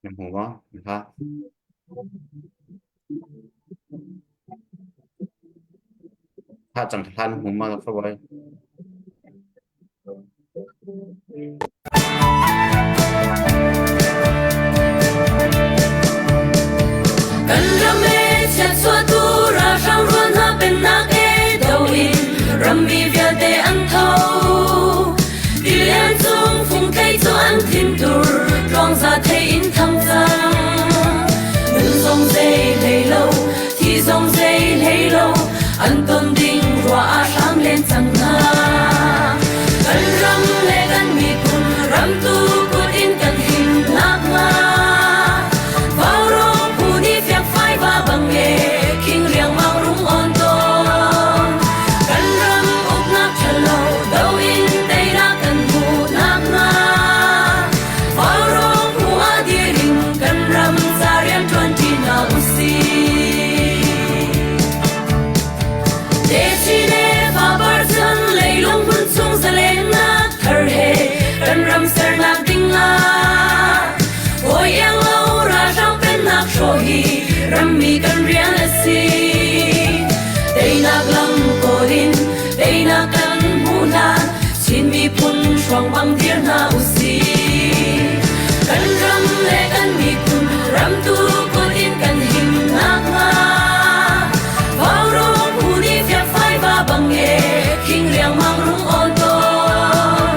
Na hmu maw? Na hlah. Thah cang hlah na hmu maw na fawi? Kan ram e chiatchuahtu ralhrang rual hna pennak e do in rammi vialte an tho. Tilian cung fungthei cu an thintur tluangza thei in thang cang. Nun zong zei hlei lo, thi zong zei hlei lo, an ton ding ruah ah hram len cang hna. Kan ram le kan miphun ramtu kut in kan him nakhnga Vaurawng phu nih fiakfai va bang e khing riangmang rung on tawn. Kan ram uknak ṭhalo do in teinak kan hmuh nakhnga Vaurawng phu ah dir in kan ram ca rian ṭuanṭi hna usih. Techi le fapar chan leilung hmun chung zalennak thar he kan ram sernak ding ah hawi iang lo ralhrang pennak hrawh hi rammi kan rian a si. Teinak lam kawl in teinak kan hmuh hlan Chin miphun hruang bang dir hna usih. Kan ram le kan miphun ramtu kut in kan him nakhnga Vaurawng phu nih fiakfai va bang e khing riangmang rung awn tawn.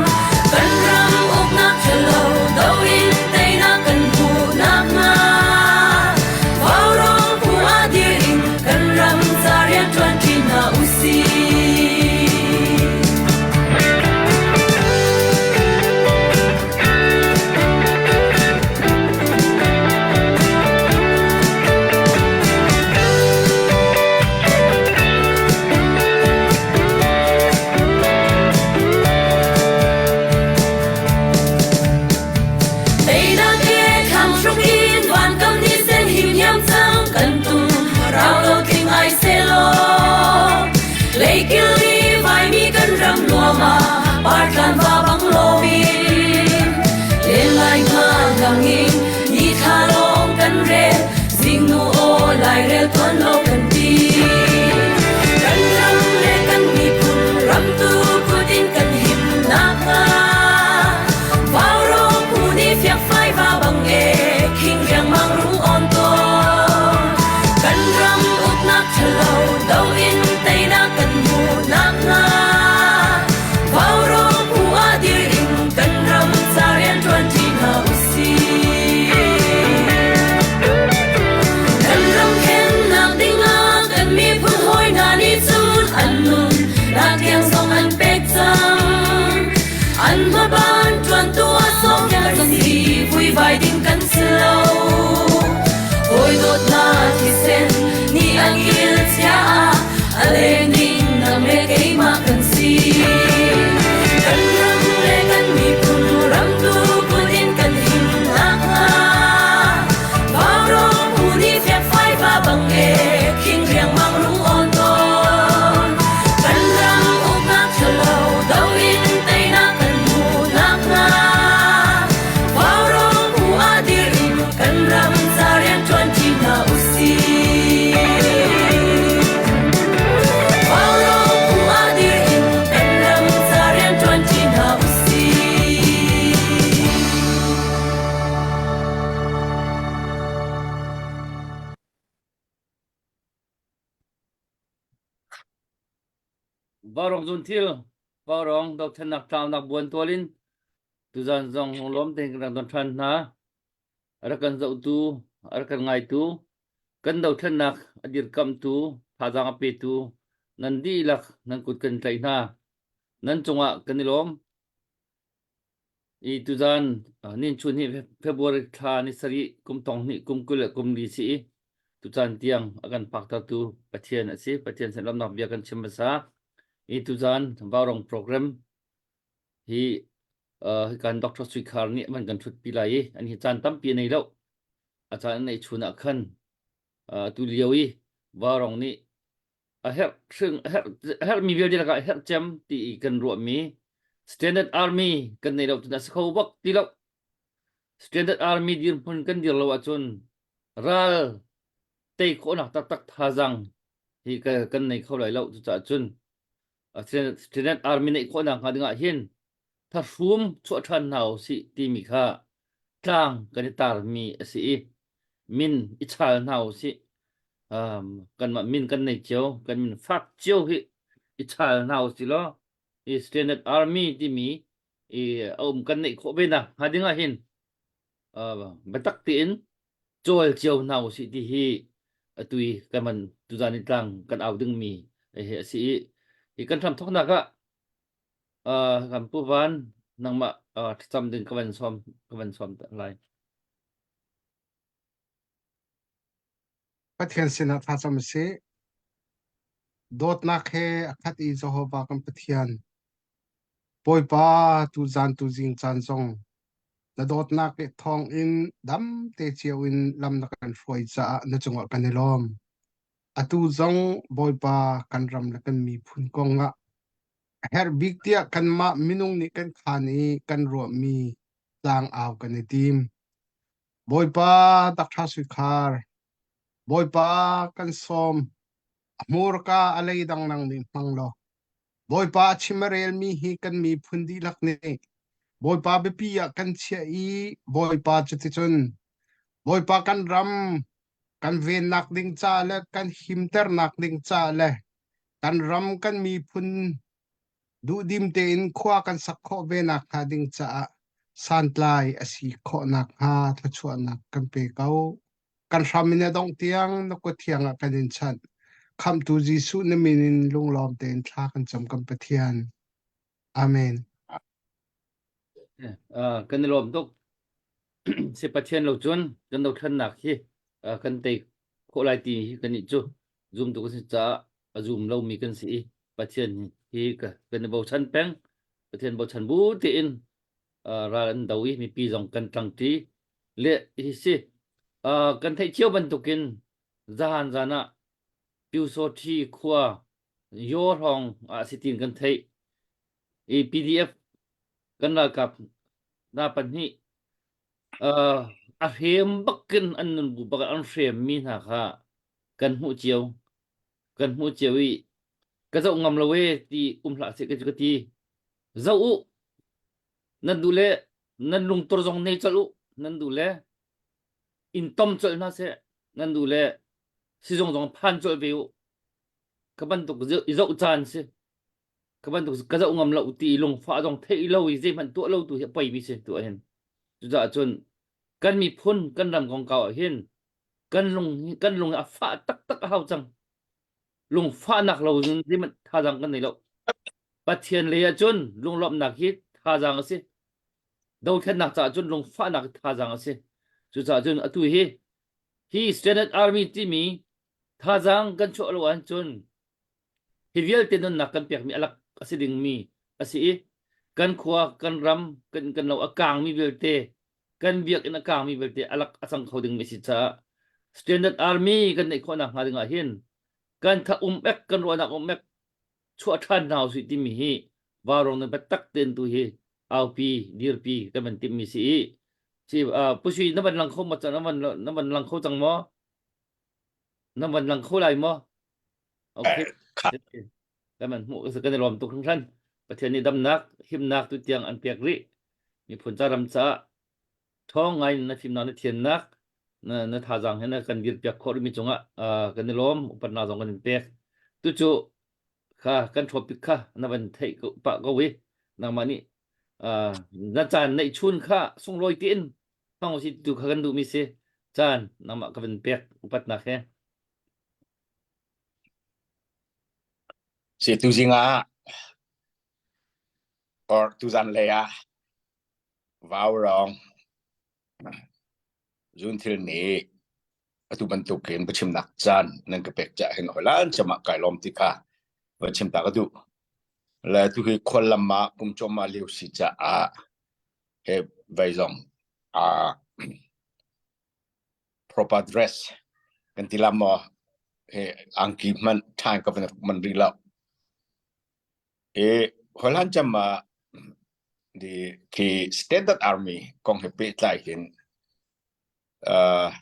Kan ram uknak ṭhalo do in teinak kan hmuh nakhnga Vaurawng phu ah dir in kan ram ca rian ṭuanṭi hna usih. Teinak he thlang hruk in van kam ni sen him hiam cang kan tum rau lo tling ai selaw Leikil i vaimi kan ram nuam ah partlan va bang loin len lai nga ngang in ni thla lawng kan rel zingnu aw lairel tuan lo kan ti kan ram le kan miphun ram tu kut in kan him nakhnga Vaurawng phu nih fiakfai va bang e khing riangmang rung on tawn kan ram uknak ṭhalo do in teinak kan hmuh nakhnga Vaurawng phu ah dir in kan ram ca rian ṭuanṭi hna usih. Kan ram khennak dingah kan miphun hawi hna nih cun an nun nak tiang zong an pek cang. An hmaban ṭuantu ah sawmnak si vuivai ding kan si lo. Hawi dawtnak thisen nih an kil chia ah a leng ding nang le keimah kan si. Kan ram le kan miphun ram tu kut in kan him nakhnga Vaurawng phu nih fiakfai va bang e khing riangmang rung awn tawn. Kan ram uknak ṭhalo do in teinak kan hmuh nakhnga Vaurawng phu ah dir in kan ram ca rian ṭuanṭi hna usih. Vaurawng phu ah dir in kan ram ca rian ṭuanṭi hna usih. Vaurawng zunthil, Vaurawng dothlennak tlaunak buan tual in tuzan zong lunglawm tein kan rak don ṭhan hna. A rak kan zohtu, a rak kan ngaitu, kan dothlennak a dirkamhtu, thazaang a petu nan dihlak nan kut kan tlaih hna. Nan cungah kan i lawm. I tuzan ninchun hi February thla ni sarih kum thong hnih kum 20 le kum li si i. Tucaan tiang a kan phaktertu Pathian a si. Pathian sin lawmhnak bia kan chim hmasa. I tuzaan Vaurong program hi uh, kan Dr. Sui Khar nih man kan ṭhutpi lai i an hi caan tampi a nei lo. A caan an neih chun ah khan uh, tu lio i Vaurong nih a herh hring a herh a herhmi vialte lakah a herh cem ti i kan ruahmi Standard Army kan nei lo cun a si kho bak ti lo. Standard Army dirhmun kan dir lo ahcun ral tei khawhnak taktak thazaang hi kan nei kho lai lo. Cucaah cun Standard Army neih khawhnak hnga dingah hin thahrum chuah ṭhan hna usih timi kha tlang kan i tarmi a si i min i chal hna usih. Um, kanmah min kan nei cio, kan min fak cio hi i chal hna usih law i Standard Army timi i a um kan neih khawh ve nak hnga ding ah hin uh, biatak tein cawl cio hna usih ti hi atu i kan van tuzan i tlang kan au dingmi hi a si i hi kan hram thawknak ah uh, kan pu van nangmah uh, thlacam ding ka van sawm ka van sawm lai. Pathian sinah thlacam a si. Dawtnak he a khat i Jehovah kan Pathian. Bawipa tuzan tuzing caan zong na dawtnak thawng in dam te cio in lam na kan hruai caah na cungah kan i lawm. Atu zong Bawipa kan ram le kan miphun kong ah a herh bik tiah kanmah minung nih kan khaan i kan ruahmi tlangau kan i tim. Bawipa Dr. Sui Khar, Bawipa kan sawm, a hmurka a lei dang nang nih hmang law, Bawipa a chim a relmi hi kan miphun dihlak nih Bawipa biapi ah kan chiah i Bawipa cuticun Bawipa kan ram kan vennak ding ca le kan himternak ding ca le kan ram kan miphun duhdim tein khua kan sak khawh ve nakhnga ding caah santlai a si khawh nakhnga thluachuahnak kan pe ko. Kan hram in a dongh tiang na kut thiang ah kan in chanh. Khamhtu Jesuh na min in lunglawm tein thla kan cam kan Pathian. Amen. Uh, kan i lawm tuk. Si Pathian lo cun kan dothlannak hi uh, kan tei khawh lai ti hi kan nih cu zumtu kan si caah a zum lomi kan si i Pathian hi kan i bochan peng. Pathian bochan bu tein uh, ral an do i mipi zong kan ṭangṭi. Le hi si uh, kan theih cio bantukin zahan zan ah Pyusawṭhi khua Yaw hrawng ah si tiin kan theih. I PDF kan ralkap hna pahnih uh, a hrem bakin an nun bu bak an hrem mi hna kha kan hmuh cio kan hmuh cio i ka zoh ngam lo e ti um hlah seh ka ti zoh u nan duh le nan lungtur zong nei colh u nan duh le in tom colh hna seh nan duh le sizung zong phan colh ve u ka bantuk i zoh caan si ka bantuk ka zoh ngam lo ti lungfah zong theih lo i zeihmanh tuah lo tu hi a poi mi si tu ah hin cucaah cun kan miphun kan ram kongkau ah hin kan lung kan lung a fah taktak a hau cang lungfahnak lo in zeihmanh thazaang kan nei lo Pathian lei ah cun lunglawmhnak hi thazaang a si dothlennak caah cun lungfahnak hi thazaang a si cucaah cun atu hi hi Standard Army timi thazaang kan chuah lo ahcun Hi vialte nunnak kan pekmi a lak a si dingmi a si i kan khua, kan ram, kan, kan lo a kaangmi vialte, kan biakinn a kaangmi vialte a lak a cang kho dingmi a si caah Standard Army kan neih khawhnak hnga dingah hin kan tha um ek kan ruahnak um ek chuah ṭhan hna usih timi hi vaurawng nan biatak tein tu hi aupi dirpi kan van timhmi si i si uh, Pu Sui na van lang kho ma na van na van lang kho cang maw na van lang kho lai maw Okay. Kan man hmuh kan i lawm tuk hringhran. Pathian nih damnak, himnak tu tiang an pek rih. Miphun ca ram caah ṭhawng ngai na fimnak na thiannak na na thazaang he na kan dir piak khawh rihmi cungah uh, kan i lawm upatnak zong kan in pek. Tucu kha kan topic kha na van theih ko pah ko i nangmah nih uh, na caan neih chun kha sunglawi tiin hmang usih tu kha kan duhmi si. Caan nangmah ka van pek upatnak he. Si tuzing ah or tuzan lei ah vaurawng zunthil nih. Atu bantukin biachimnak caan nan ka pek cah hin hoilan cemah kai lawm ti kha van chim ta ka duh. Le tu hi khuallam ah kum cawm ah lio si caah he vei zong ah proper dress kan ti la maw he angki hmanh ṭhan ka van man rih lo. I hoilan cem ah di khi standard army kong he pehtlai hin uh,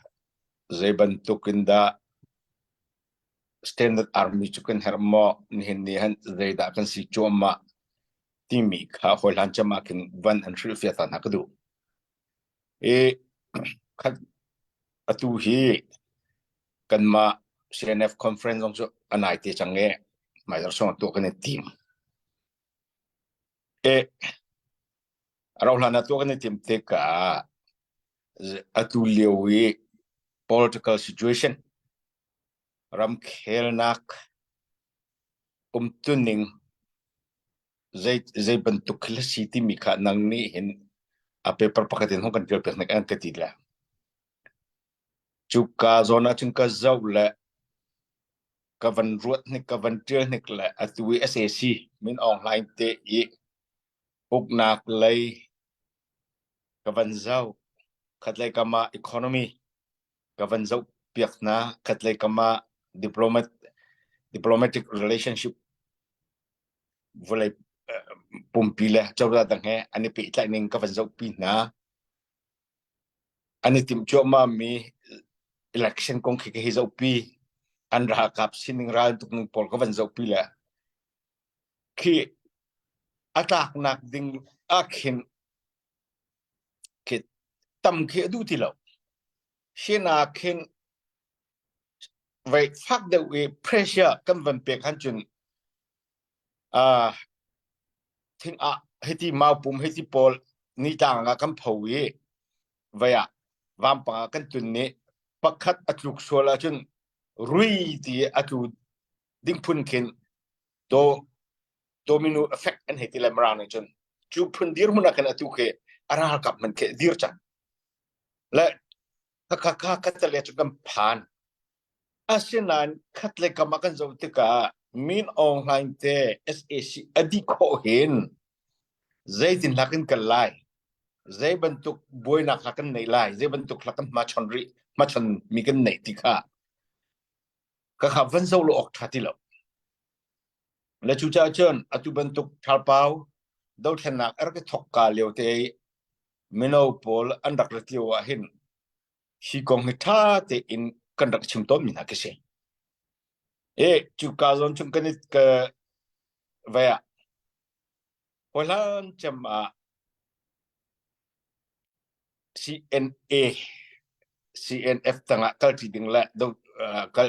zei bantuk in dah standard army cu kan herh maw nihin ni han zeidah kan si cuahmah timi kha hawihlan cem ah khin van an hrilhfiah ta hna ka duh. I khat atu hi kanmah CNF conference zong cu a nai te cang i hmaizarh song tuah kan i tim. E a rauhhlan ah tuah kan i tim tikah atu lio i political situation ramkhelnak umtuning zei zei bantuk thil a si timi kha nang nih hin a paper pakhat in hung kan tial piak nek an ka ti le cuka zawn ah cun ka zoh le ka van ruat hnik ka van tial hnik le atu i SAC Min Aung Hlaing te i uknak lei ka van zoh khatlei kam ah economy ka van zoh piak hna khatlei kam ah diplomat diplomatic relationship vawlei pumpi le cozah dang he an i pehtlaih ning ka van zoh pi hna an i timh cuahmah mi election kong khi ka hi zoh pi an ralkap sining ral tuk ning pawl ka van zoh pi le khi a tlaknak ding ah khin khi tam khi a duh ti lo hina khin vei fak deuh i pressure kan van pek han cun uh, thing ah hiti mau pum hiti pawl ni tlang ah kan pho i vei ah vampang ah kan tun ni pakhat a tluk sual ahcun rui ti a tlu ding phun khin do domino effect an hei ti le mirang nih cun cu phun dirhmun ah khan atu khi a ralkap man khi dir cang le kha kha kha tale cu kan phan asinain khat le kam ah kan zoh tikah Min Aung Hlaing te SAC a dih khawh hin zeitin hlak in kal lai zei bantuk buainak hla kan nei lai zei bantuk hla kan hmachon rih hmachon mi kan neih ti kha ka kha van zo lo awk tha ti lo Le cucaah cun atu bantuk ṭhalpau dothlennak a rak i thawkka lio te i mino pawl an rak rat lio ah hin hi kong hi ṭha tein kan rak chim tawnmi hna khi si. E cuka zawn chung kan i ka vai ah hawihlan cem ah CNA CNF tangah kalṭi ding le do kal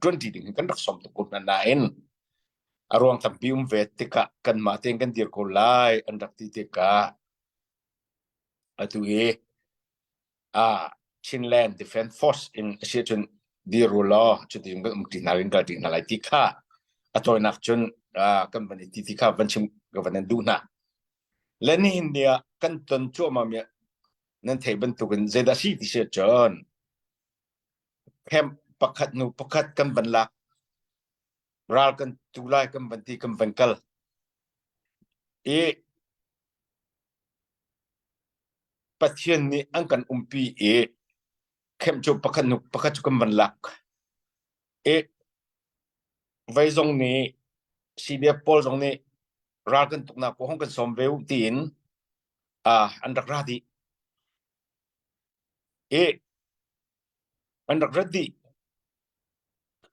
ṭuanṭi ding kan rak sawm tuk ko hna nain a ruang tampi um ve tikah kanmah tein kan dir ko lai an rak ti tikah atu hi a Chinland Defense Force in a si cun dir u law cutin kan um ṭi hna in kal ṭi hna lai ti kha a tawinak cun kan van i ti ti kha van chim ka van in duh hna. Le nihin ni ah kan ton cuahmah mi nan theih bantukin zeidah si ti si cun camp pakhat hnu pakhat kan van lak ral kan tu lai kan van ti kan van kal i Pathian nih an kan umpi i camp cu pakhat hnu pakhat cu kan van lak i vei zong nih CDF pawl zong nih ral kan tuknak pawl hong kan sawm ve u tiin uh, an rak ra dih i an rak rat dih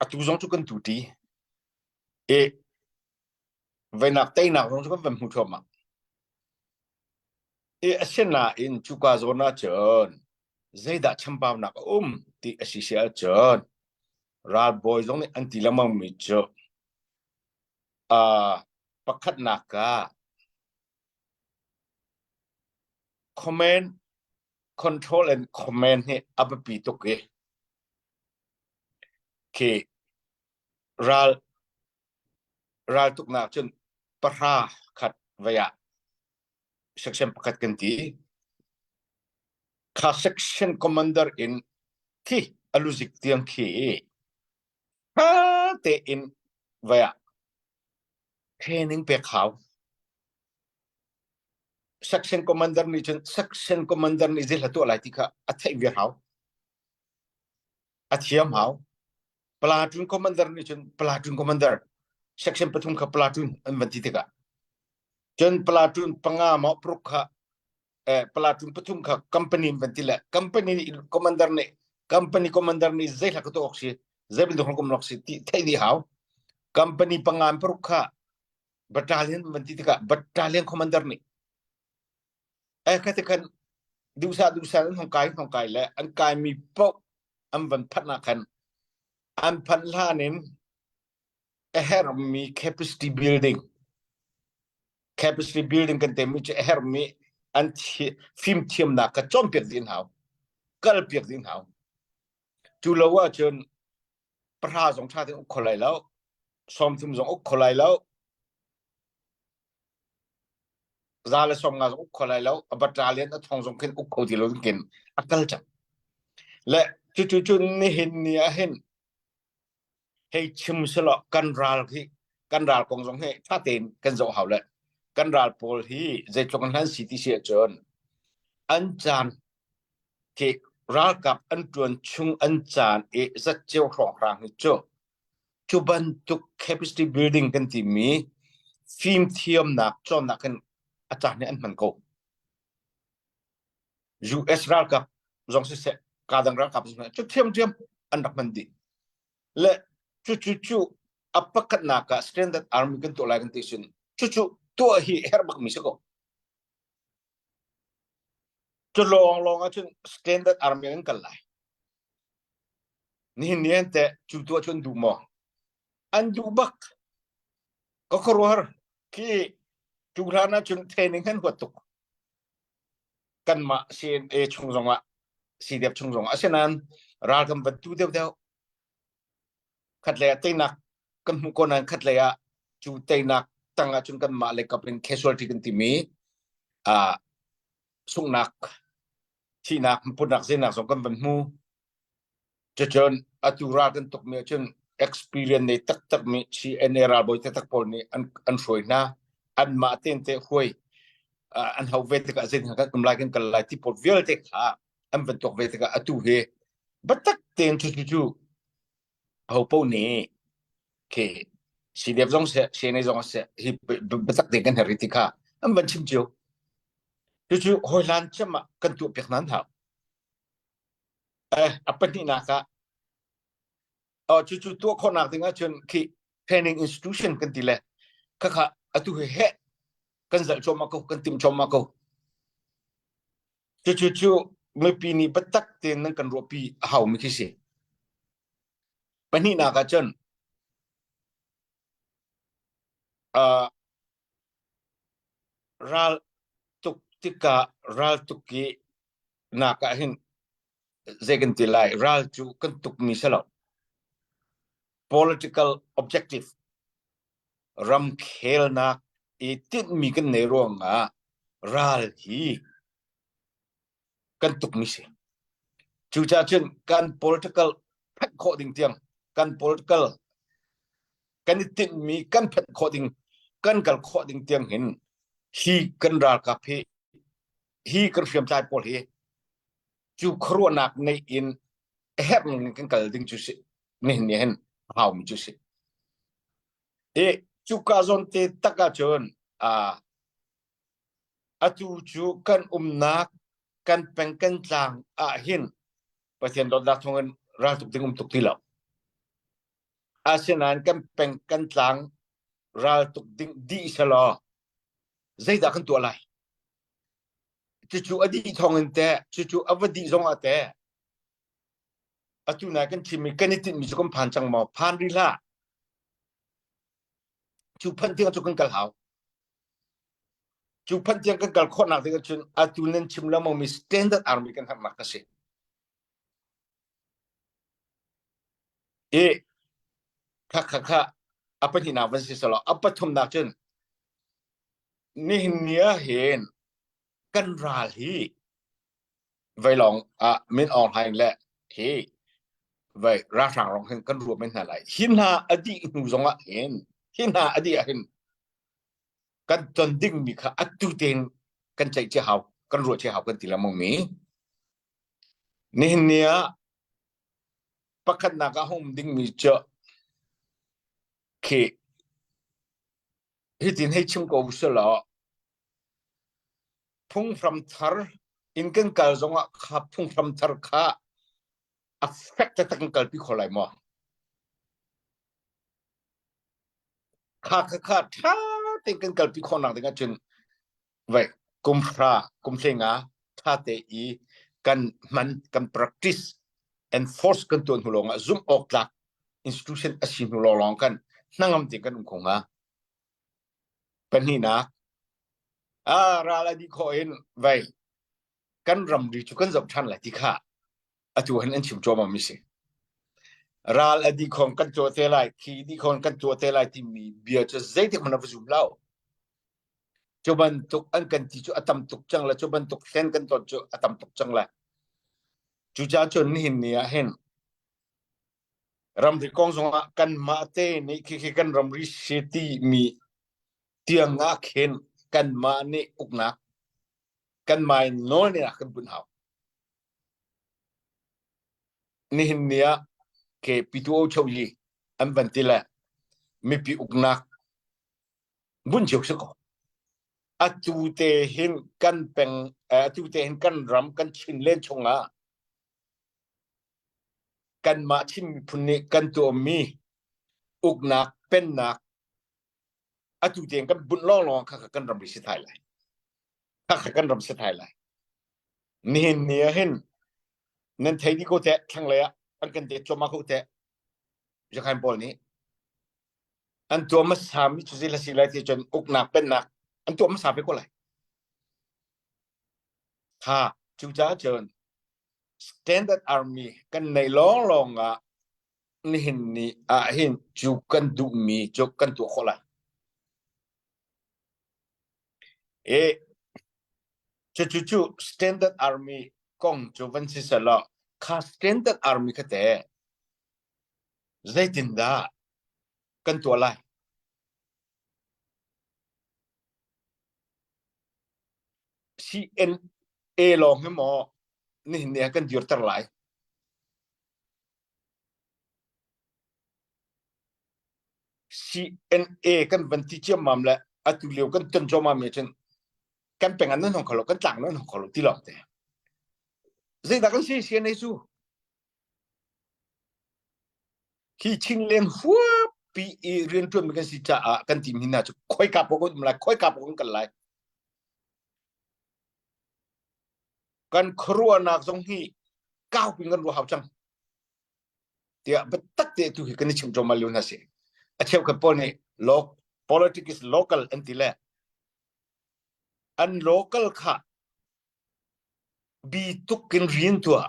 atu zong cu kan tu ṭi i veinak teinak zong cu kan van hmu thluahmah i asinain cuka zawn ah cun zeidah chambaunak a um ti a si si ahcun ralbawi zong nih an ti lengmang mi cu uh, pakhatnak ah command control and command hi a biapi tuk i khi ral raltuknak cun pahra khat vei ah section pakhat kan ti kha section commander in khi a luzik tiang khi ṭha tein vai ah training pek hau. Section commander nih cun section commander nih zei hla tuah lai ti kha a theih viar hau. A thiam hau. Platoon commander nih cun platoon commander section pathum kha platoon an van ti tikah cun platoon panga maw paruk kha eh, platoon pathum kha company in van ti le company commander nih company commander nih zei hla ka tuah awk si zei bantuk hla kum lok si ti theih dih hau company panga paruk kha battalion van ti tikah battalion commander nih eh kha ti khan duhsah duhsah an hong kai hong kai le an kai mi paoh an van phanh ah khan an phanh hlan in a herhmi capacity building capacity building kan temi cu a herhmi an fimthiamnak kha cawnpiak dih hau kalpiak dih hau cu lo ahcun pahra zong ṭha tein uk kho lai lo 30 zong uk kho lai lo 150 zong uk kho lai lo a battalion a thong zong khin uk kho ti lo kin a kal cang le cucu cu nihin ni ah hin hei chim selaw kan ral hi kan ral kong zong hi ṭha tein kan zoh hau le kan ral pawl hi zeitluk an hlan si ti si ahcun an caan khi ralkap an ṭuan chung an caan i zatceo hrawnghrang hi cu cu bantuk capacity building kan timi fimthiamnak cawnnak hin a caan hi an hman ko. US ralkap zong siseh kadang ralkap zong siseh cu ṭhiamṭhiam an rak hman dih. Le cucu cu a pakhatnak ah standard army kan tuah lai kan ti sin cucu tuah hi herh bakmi si ko. Cu lawng lawng ahcun standard army an kal lai. Nihin ni an teh cu tuah cu an duh maw? An duh bak. Ka khuaruahhar khi tu hlan ahcun training an huat tuk. Kanmah CNA chung zongah CDF chung zongah asinain ral kan van tu deuhdeuh. Khatlei ah teinak kan hmuh ko nain khatlei ah cu teinak tang ahcun kanmah lei kap in casualty kan timi ah sunghnak thihnak putnak zenak zong kan van hmu. Cucun atu ral kan tukmi ahcun experience nei taktakmi CNA ralbawi taktak pawl nih an, an hruai hna. Anmah tein te hruai an hau ve tikah zeitin kan um lai kan kal lai ti pawl vialte kha an van tuak ve tikah atu hi biatak tein cu cu cu ho paoh nih khi CDF zong seh CNA zong seh hi biatak tein kan herh ti kha an van chim cio. Cucu hawi hlan cem ah kan tuah piak nan hau. Eh, a pahnihnak ah oh, cucu tuah khawhnak ding ahcun khi training institution kan ti le khakha atu he he kan zalh cuahmah ko kan timh cuahmah ko cucu cu mipi nih biatak tein nan kan ruahpi a haumi khi si pahnihnak ahcun uh, ral tuk tikah ral tuk i nak ah hin zei kan ti lai ral cu kan tukmi si lo political objective ramkhelnak i tinhmi kan nei ruangah ral hi kan tukmi si. Cucaah cun kan political phanh khawh ding tiang kan political kan i tinhmi kan phanh khawh ding kan kal khawh ding tiang hin hi kan ralkap hi hi kan hriamtlai pawl hi cu khuaruahnak neih in a herh ning in kan kal ding cu si nihin ni hin a haumi cu si. I cuka zawn te tak ahcun uh, Atu cu kan umnak kan peng kan tlang ah hin Pathian dawtnak thawngin raltuk ding um tuk ti lo. Asinain kan peng kan tlang raltuk ding dih selaw zeidah kan tuah lai? Cucu a dih thawngin teh, cucu a va dih zong ah teh, atu nai kan chimmi kan i tinhmi cu kan phan cang maw? Phan rih hlah. Cu phanh tiang cu kan kal hau. Cu phanh tiang kan kal khawhnak ding ahcun atu nan chim lengmang mi standard army kan herhnak a si. I kha kha kha a pahnihnak van si selaw a pathumnak cun nihin ni ah hin kan ral hi veilong ah Min Aung Hlaing le hi. Vai ralhrang rong hin kan ruah men hna lai. Hi hna a dih hnu zong ah hin hi hna a dih ah hin kan ton dingmi kha atu tein kan ceih cia hau kan ruah cia hau kan ti lengmang mi. Nihin ni ah pakhatnak ah hung dingmi cu khi hitin hei chim ko selaw phunghram thar in kan kal zongah kha phunghram thar kha a fek taktak kan kalpi kho lai maw? Kha kha kha ṭha tein kan kalpi khawhnak ding ahcun vai kum hra kum hlenga ṭha te i kan hman kan practice enforce kan tuah hnu lawngah zumh awk tlak institution a si hnu lawng kan hnangam tein kan um kho hnga. Pahnihnak, ah ral a dih khawh in vei kan ramri cu kan zoh ṭhan lai ti kha atu hin an chim cuahmah mi si. Ral a dih khawh kan tuah te lai, khi dih khawh kan tuah te lai timi bia cu zeitik hmanh a va zum lo. Cu bantuk an kan ti cu a tam tuk cang le cu bantuk hlen kan ton cu a tam tuk cang le. Cucaah cun nihin ni ah hin ramri kong zongah kanmah te nih khikhi kan ramri si timi tiang ah khin kanmah nih uknak kanmah in nawl nih kan bunh hau. Nihin ni ah ke pitu o cho yi an van ti le mipi uknak bunh cio si ko. Atu te hin kan peng atu te hin kan ram kan Chinland chungah kanmah Chin miphun nih kan tuahmi uknak pennak atu tiang kan bunh lawnglawng kha kan ram ri si thai lai kha kha kan ram si thai lai nihin ni ah hin nan thei di ko teh thlanglei ah an kan det cuahmah ko teh Jakhan pawl nih an tuah hmasa mi cu zei si lai ti cun uknak pennak an tuah hmasa ve ko lai kha cucaah cun Standard Army kan neih lawnglawng ah nihin ni ah hin cu kan duhmi cu kan tuah khawh lai. E cu cu Standard Army kong cu van si selaw kha Standard Army kha te zeitindah kan tuah lai? CNA lawng hi maw nihin ni ah kan dirter lai? CNA kan van ti ciammam le atu lio kan ton cuahmah mi cun kan peng an nan hong kho lo kan tlang nan hong kho lo ti lawng te zeidah kan si CNA cu Hi Chinland huappi i rianṭuanmi kan si caah kan team hi hna cu khoika paoh kan um lai, khoika paoh kan kal lai. Kan khuaruahnak zong hi kaupi in kan ruah hau cang. Tiah biatak te tu hi kan i chim cuahmah lio hna si. A cheukhat pawl nih politics is local an ti le an local kha bi tuk in rian tuah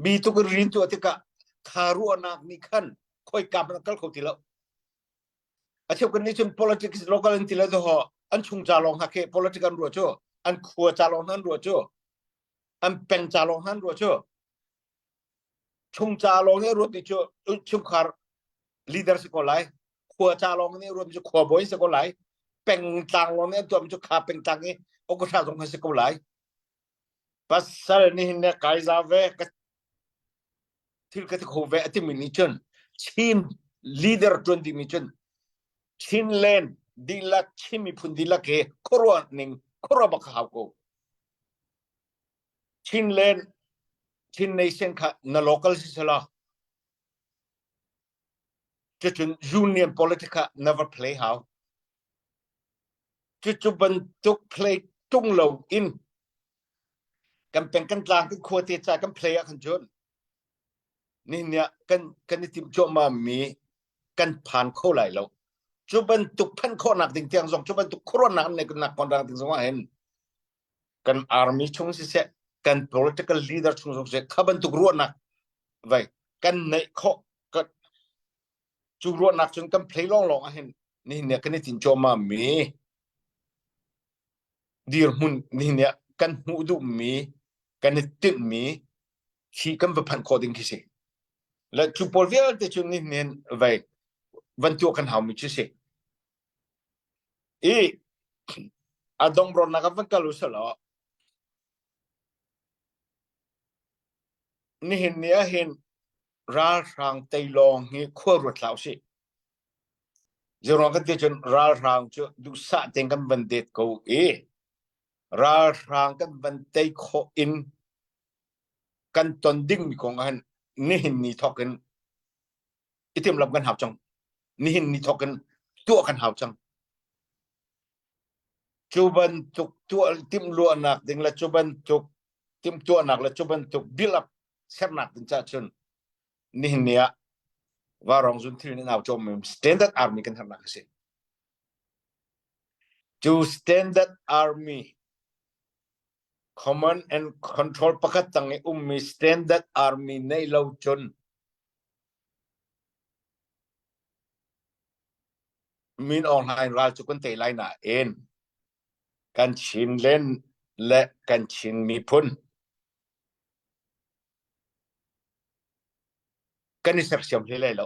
bi tuk in rian tuah tikah tha ruahnak nih khan khoika hmanh a kal kho ti lo a cheu kan nih cun politics local an ti le ho an chung ca lawng hna khi politics an ruah cu an khua ca lawng hna an ruah cu an peng ca lawng hna an ruah cu chung ca lawng nih ruat ti cu chungkhar leader si ko lai khua ca lawng nih ruat cu khua bawi si ko lai pengtlang lawng nih an tuah mi cu kha pengtlang i okasha zong kha si ko lai pasal nihin ne kai za ve ka thil ka ti kho ve atimi nih cun Chin leader tuan ding mi cun Chinland dihlak Chin miphun dihlak he khuaruah ning khuaruah bak hau ko Chinland Chin nation kha na local si sela Cucun union politics ah never play hau. Cucu bantuk play tung lo in kan peng kan tlang kan khua te ca kan play ah khan cun nihin ah kan kan i timh cuahmah mi kan phan kho lai lo. Cu bantuk phanh khawhnak ding tiang zong cu bantuk khuaruahnak an neih nak kon ding zong ah hin kan army chung siseh kan political leader chung zong siseh kha bantuk ruahnak vai kan neih khawh cu ruahnak cun kan play lawng lawng ah hin nihin ni kan i tin cuahmah mi dirhmun nihin ni kan hmuh duh mi kan i tinh mi. Khi kan va phanh khawh ding khi si. Le cu pawl vialte cu nihin vai van tuah kan hau mi cu si. I a dongrawnak ah van kal u selaw nihin ni ah hin ralhrang tei lawng hi khua ruat hlah usih. Zeiruang kan ti cun ralhrang cu duhsah tein kan van det ko i ralhrang kan van tei khawh in kan ton dingmi kong ah hin nihin ni thawk in i timhlamh kan hau cang. Nihin ni thawk in tuah kan hau cang. Cu bantuk tuah timhluahnak ding le cu bantuk timhtuahnak le cu bantuk build up sernak ding caah cun nihin ni ah Vaurawng zunthil in au cawm standard army kan herhnak a si. Cu standard army command and control pakhat tang i ummi standard army neih lo cun Min Aung Hlaing ral cu kan tei lai nain kan Chinland le kan Chin miphun kan i sersiam hlei lai lo.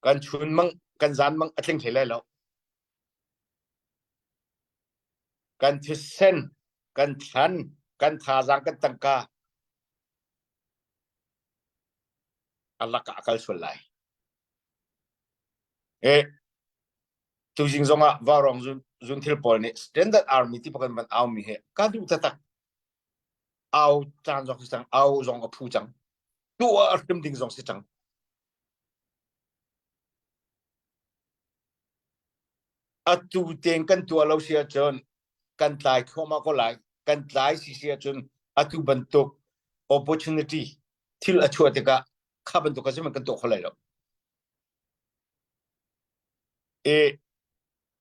Kan chun mang kan zan mang a tling hlei lai lo. Kan thisen, kan thlan, kan thazaang, kan tangka a lakah a kal sual lai. E tuzing zongah vaurawng zun zunthil pawl nih standard army ti pakan van au mi he ka duh taktak au caan zong si cang au zong a phu cang tu a hrim ding zong si cang atu tein kan tuah lo si ahcun kan tlai thluahmah ko lai kan tlai si si ahcun atu bantuk opportunity thil a chuah tikah kha bantuk a si man kan tuah kho lai lo e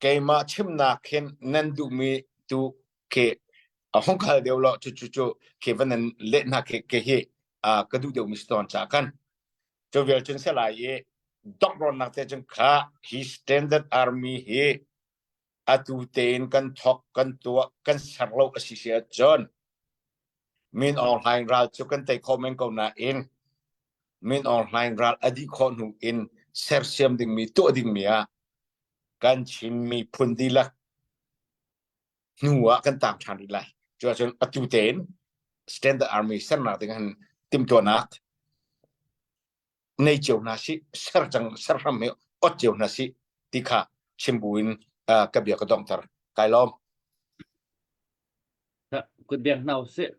keimah chimnak hin nan duhmi tu ke a hong khal deuh lo cu cu cu ke van nan leh hna ke ke hi ka duh deuh mi si tawn cha kan cu vial cun se lai i dokronnak te cun kha hi standard army hi atu tein kan thok kan tuah kan ser lo a si si ahcun Min Aung Hlaing ral cu kan tei khawh men ko nain Min Aung Hlaing ral a dih khawh hnu in sersiam dingmi tuah dingmi ah kan Chin miphun dihlak hnu ah kan tang ṭhan rih lai. Cu ahcun atu tein Standard Army sernak ding han timhtuahnak nei cio hna sih, ser cang ser hram hi ot cio hna sih ti kha chim buin uh, ka bia ka donghter. Kai lawm. Kut biak hna usih.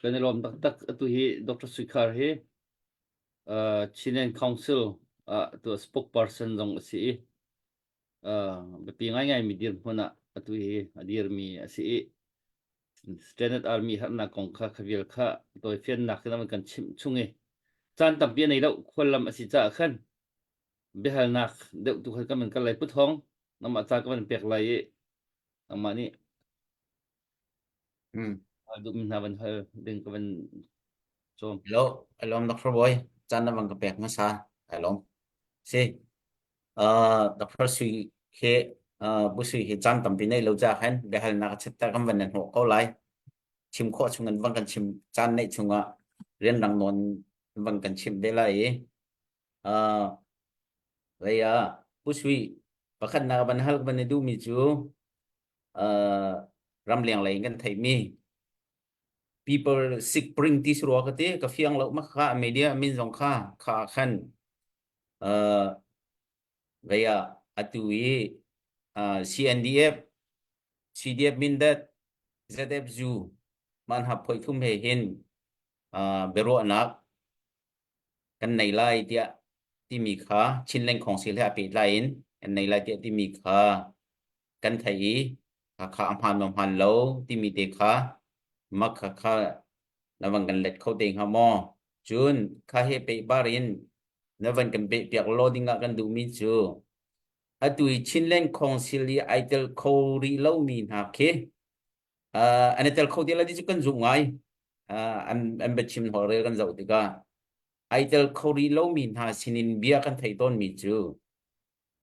Kan i lawm taktak atu hi Dr. Suikhar hi uh, Chinland Council uh, tu spokesperson zong a si i uh, biapi ngaingai mi dirhmun ah atu hi a dirmi a si i Standard Army harnak kong kha khavial kha tawifiannak in an kan chimh chung i caan tampi a nei lo khuallam a si caah khan biahalnak deuh tu khan kan van kal lai Pu Thawng nangmah ca ka van pek lai i nangmah nih Hmm. hal duhmi hna van hal ding ka van cawm. Hello, alom Dr. Boy. Caan na van ka pek hmasa. Alom. Si. Uh, Dr. Sui he uh, Bu Sui he caan tampi nei lo ca khan biahalnak a chitter kan van nan hnawh ko lai. Chim khawh chung in van kan chim caan neih chungah rianrang nawn van kan chim ve lai i uh, lei ah Pu Sui pakhatnak van hal van i duhmi cu uh, ramleng lei in kan theihmi people sick bring ti si rua ka ti ka fiang lo ma kha media min zong kha kha khan uh, vei ah atu i uh, CNDF CDF Mindat ZFU man ha phoi thum he hin uh, biaruahnak kan nei lai tiah timi kha Chinland Council he a pehtlai in kan nei lai tiah timi kha kan theih i kha a hmaan maw hmaan lo timi te kha mak kha kha na van kan let kho te hnga maw? Cun kha he pehpar in na van kan pehpiak law ding ah kan duhmi cu atu i Chinland Council i ai tel kho rih lomi hna khi uh, an i tel kho ti lo ti cu kan zumh ngai. Uh, an an biachim holhrel kan zoh tikah ai tel kho rih lomi hna sinin bia kan theih tawnmi cu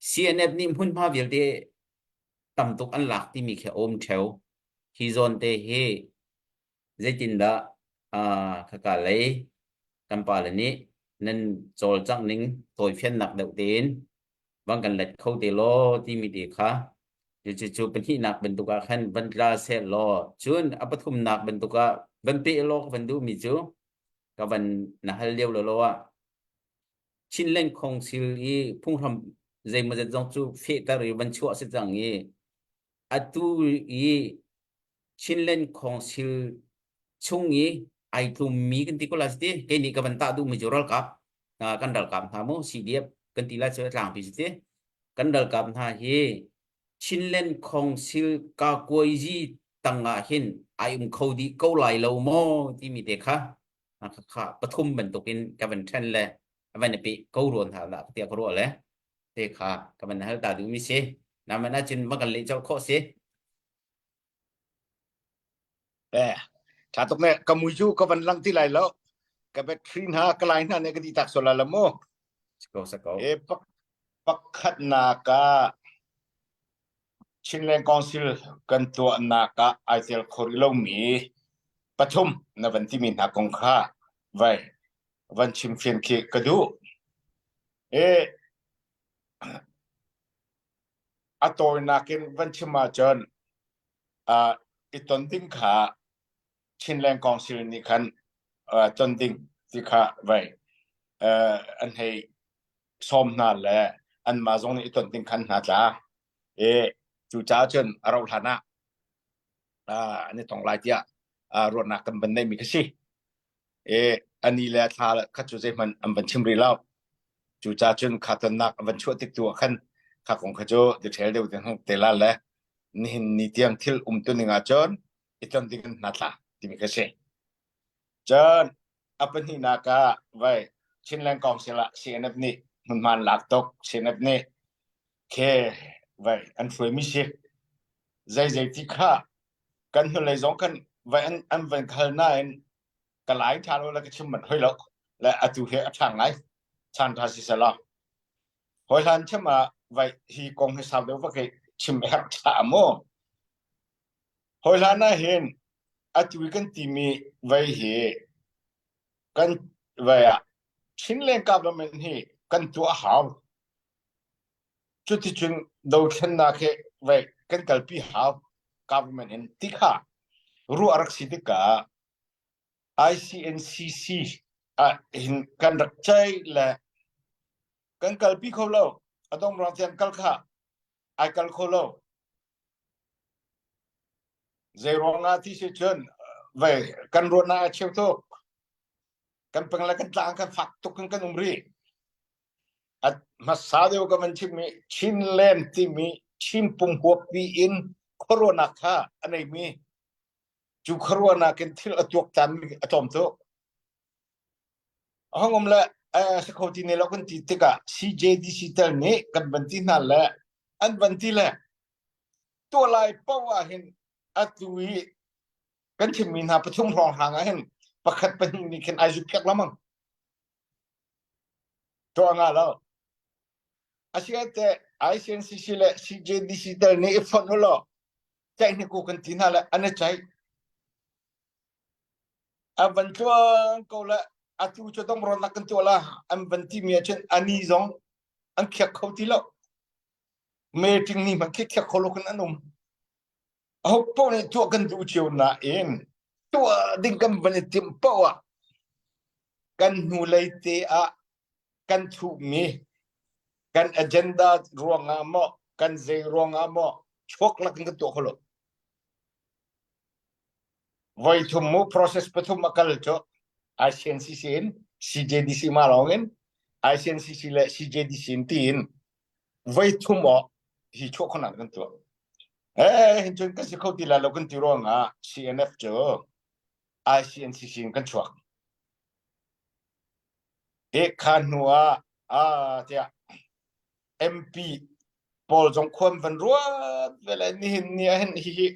CNF nih hmunhma vialte tam tuk an lak timi khi a um ṭheo. Hi zawn te hi Zeitindah uh, khaka lei kan pale nih nan cawlcangh ning tawifiannak deuh tein van kan let kho te law timi te kha cucu pahnihnak bantuk ah khan van tla seh law cun a pathumnak bantuk ah van peh law ka van duhmi cu ka van na hal lio lo lo ah Chinland Council i phunghram zeimawzat zong cu fehter i van chuah si cang i atu i Chinland Council chung i ai tlummi kan ti ko la si kei nih ka van tah duhmi cu ralkap kan ralkap hna mu CDF kan ti lai cu a tlangpi si ti kan ralkap hna hi Chinland Council kakuaizi tangah hin ai um kho dih ko lai lo maw timi te kha kha pathum bantukin ka van ṭhen le a van i pe ko ruan hna dah tiah ka ruah le te kha ka van hal ta duhmi si naman ahcun va kan leh colh khawh si Eh, tha tuk ne ka mui cu ka van lang ti lai lo ka battery hna ka lai hna ne ka di tak sola la mu ko sa ko e pak pakhat nak ah Chinland Council kan tuahnak ah ai tel kho rih lomi pathum na van timi hna kong kha vai van chimfian khi ka duh. E a tawinak in van chim ahcun uh, i ton ding kha Chinland Council nih khan uh, ton ding ti kha vai uh, an hei sawm hna le anmah zong nih i ton ding khan hna tla. E cucaah cun a rauh hlan ah uh, an i tong lai tiah uh, ruahnak kan van neihmi kha si. E ani le thla kha cu zeihmanh an van chim rih lo. Cucaah cun kha tonnak an van chuah tik tu ah khan kha kong kha cu detail deuh te te la le nihin ni tiang thil um tu ning ah cun i ton ding in hna tla timi kha si. Cun a pahnihnak ah vai Chinland Council ah CNF nih hmunhma an lak tuk. CNF nih khe vai an hruaimi si. Zei zei ti kha kan hnulei zong kan vai an, an van khal nain ka lai ṭha lo le ka chim manh hoi lo. Le atu hi a ṭha ngai. Chan ṭha si selaw. Hawi hlan chim ah vai hi kong hi sau deuh va kai chim a herh ṭha mu. Hawi hlan ah hin atu i kan timi vei hi kan vei ah Chinland government hi kan tuah a hau. Cuticun dothlennak hi vei kan kalpi hau government in ti kha ruah rak si tikah ICNCC ah hin kan rak ceih le kan kalpi kho lo. A dong ruang tiang kal kha ai kal kho lo. Zeiruangah ti si cun vei kan ruahnak a cheu tuk. Kan peng le kan tlang kan fak tuk in kan um rih. A hmasa deuh ka van chimmi Chinland timi Chin pumhuappi in khuaruahnak kha a neimi cu khuaruahnak in thil a tuaktanmi a tlawm tuk. A hong um le si kho ti ne lo kan ti tikah CJDC tel nih kan van ti hna le an van ti le tuah lai paoh ah hin atu i kan chimmi hna pathum hrawnghrang ah hin pakhat pahnih nih khin ai zukphiak lamang tuah nga lo asiate ICNCC le CJDC tel nih i fonh ulaw ceih hniku kan ti hna le an i ceih an van tluang ko le atu cu dongrawlnak kan tuah la an van timi ahcun ani zong an khiak kho ti lo meeting ni hmanh khi khiak kho lo khin an um aho paoh nih tuah kan duh cio nain tuah ding kan van i timh paoh ah kan hnulei te ah kan thuhmi kan agenda ruangah maw kan zei ruangah maw chuak lak in kan tuah kho lo Voi thum mu process pathum a kal cu ICNCC in CJDC ma lawng in ICNCC le CJDC in tiin voi thum aw hi chuah khonak kan tuah. Eh hin cun kan si kho ti lai lo kan ti ruangah CNF cu ICNCC in kan chuak. E kha hnu ah ah tiah MP pawl zong khuam van ruat ve le nihin ni ah hin hihi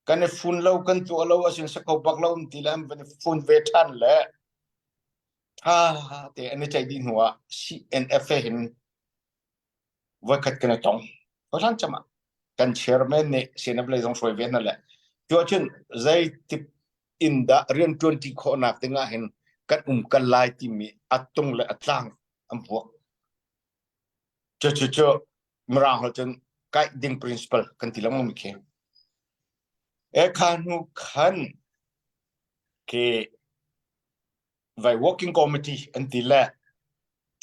kan i fun lo kan tuah lo asin si kho bak lo ti le an van i fun ve ṭhan le ṭha te an i ceih dih hnu ah CNF he hin voikhat kan i tong hlan cam ah kan chairman nih CNF lei zong hruai ve hna le tu ahcun zei tip. in dah rian ṭuanṭi khawhnak ding ah hin kan um kal lai timi a tung le a tlang an vuak. Cu cu cu Mirang holh cun guiding principle kan ti lengmang mi khi. E kha hnu khan ke vai working committee an ti le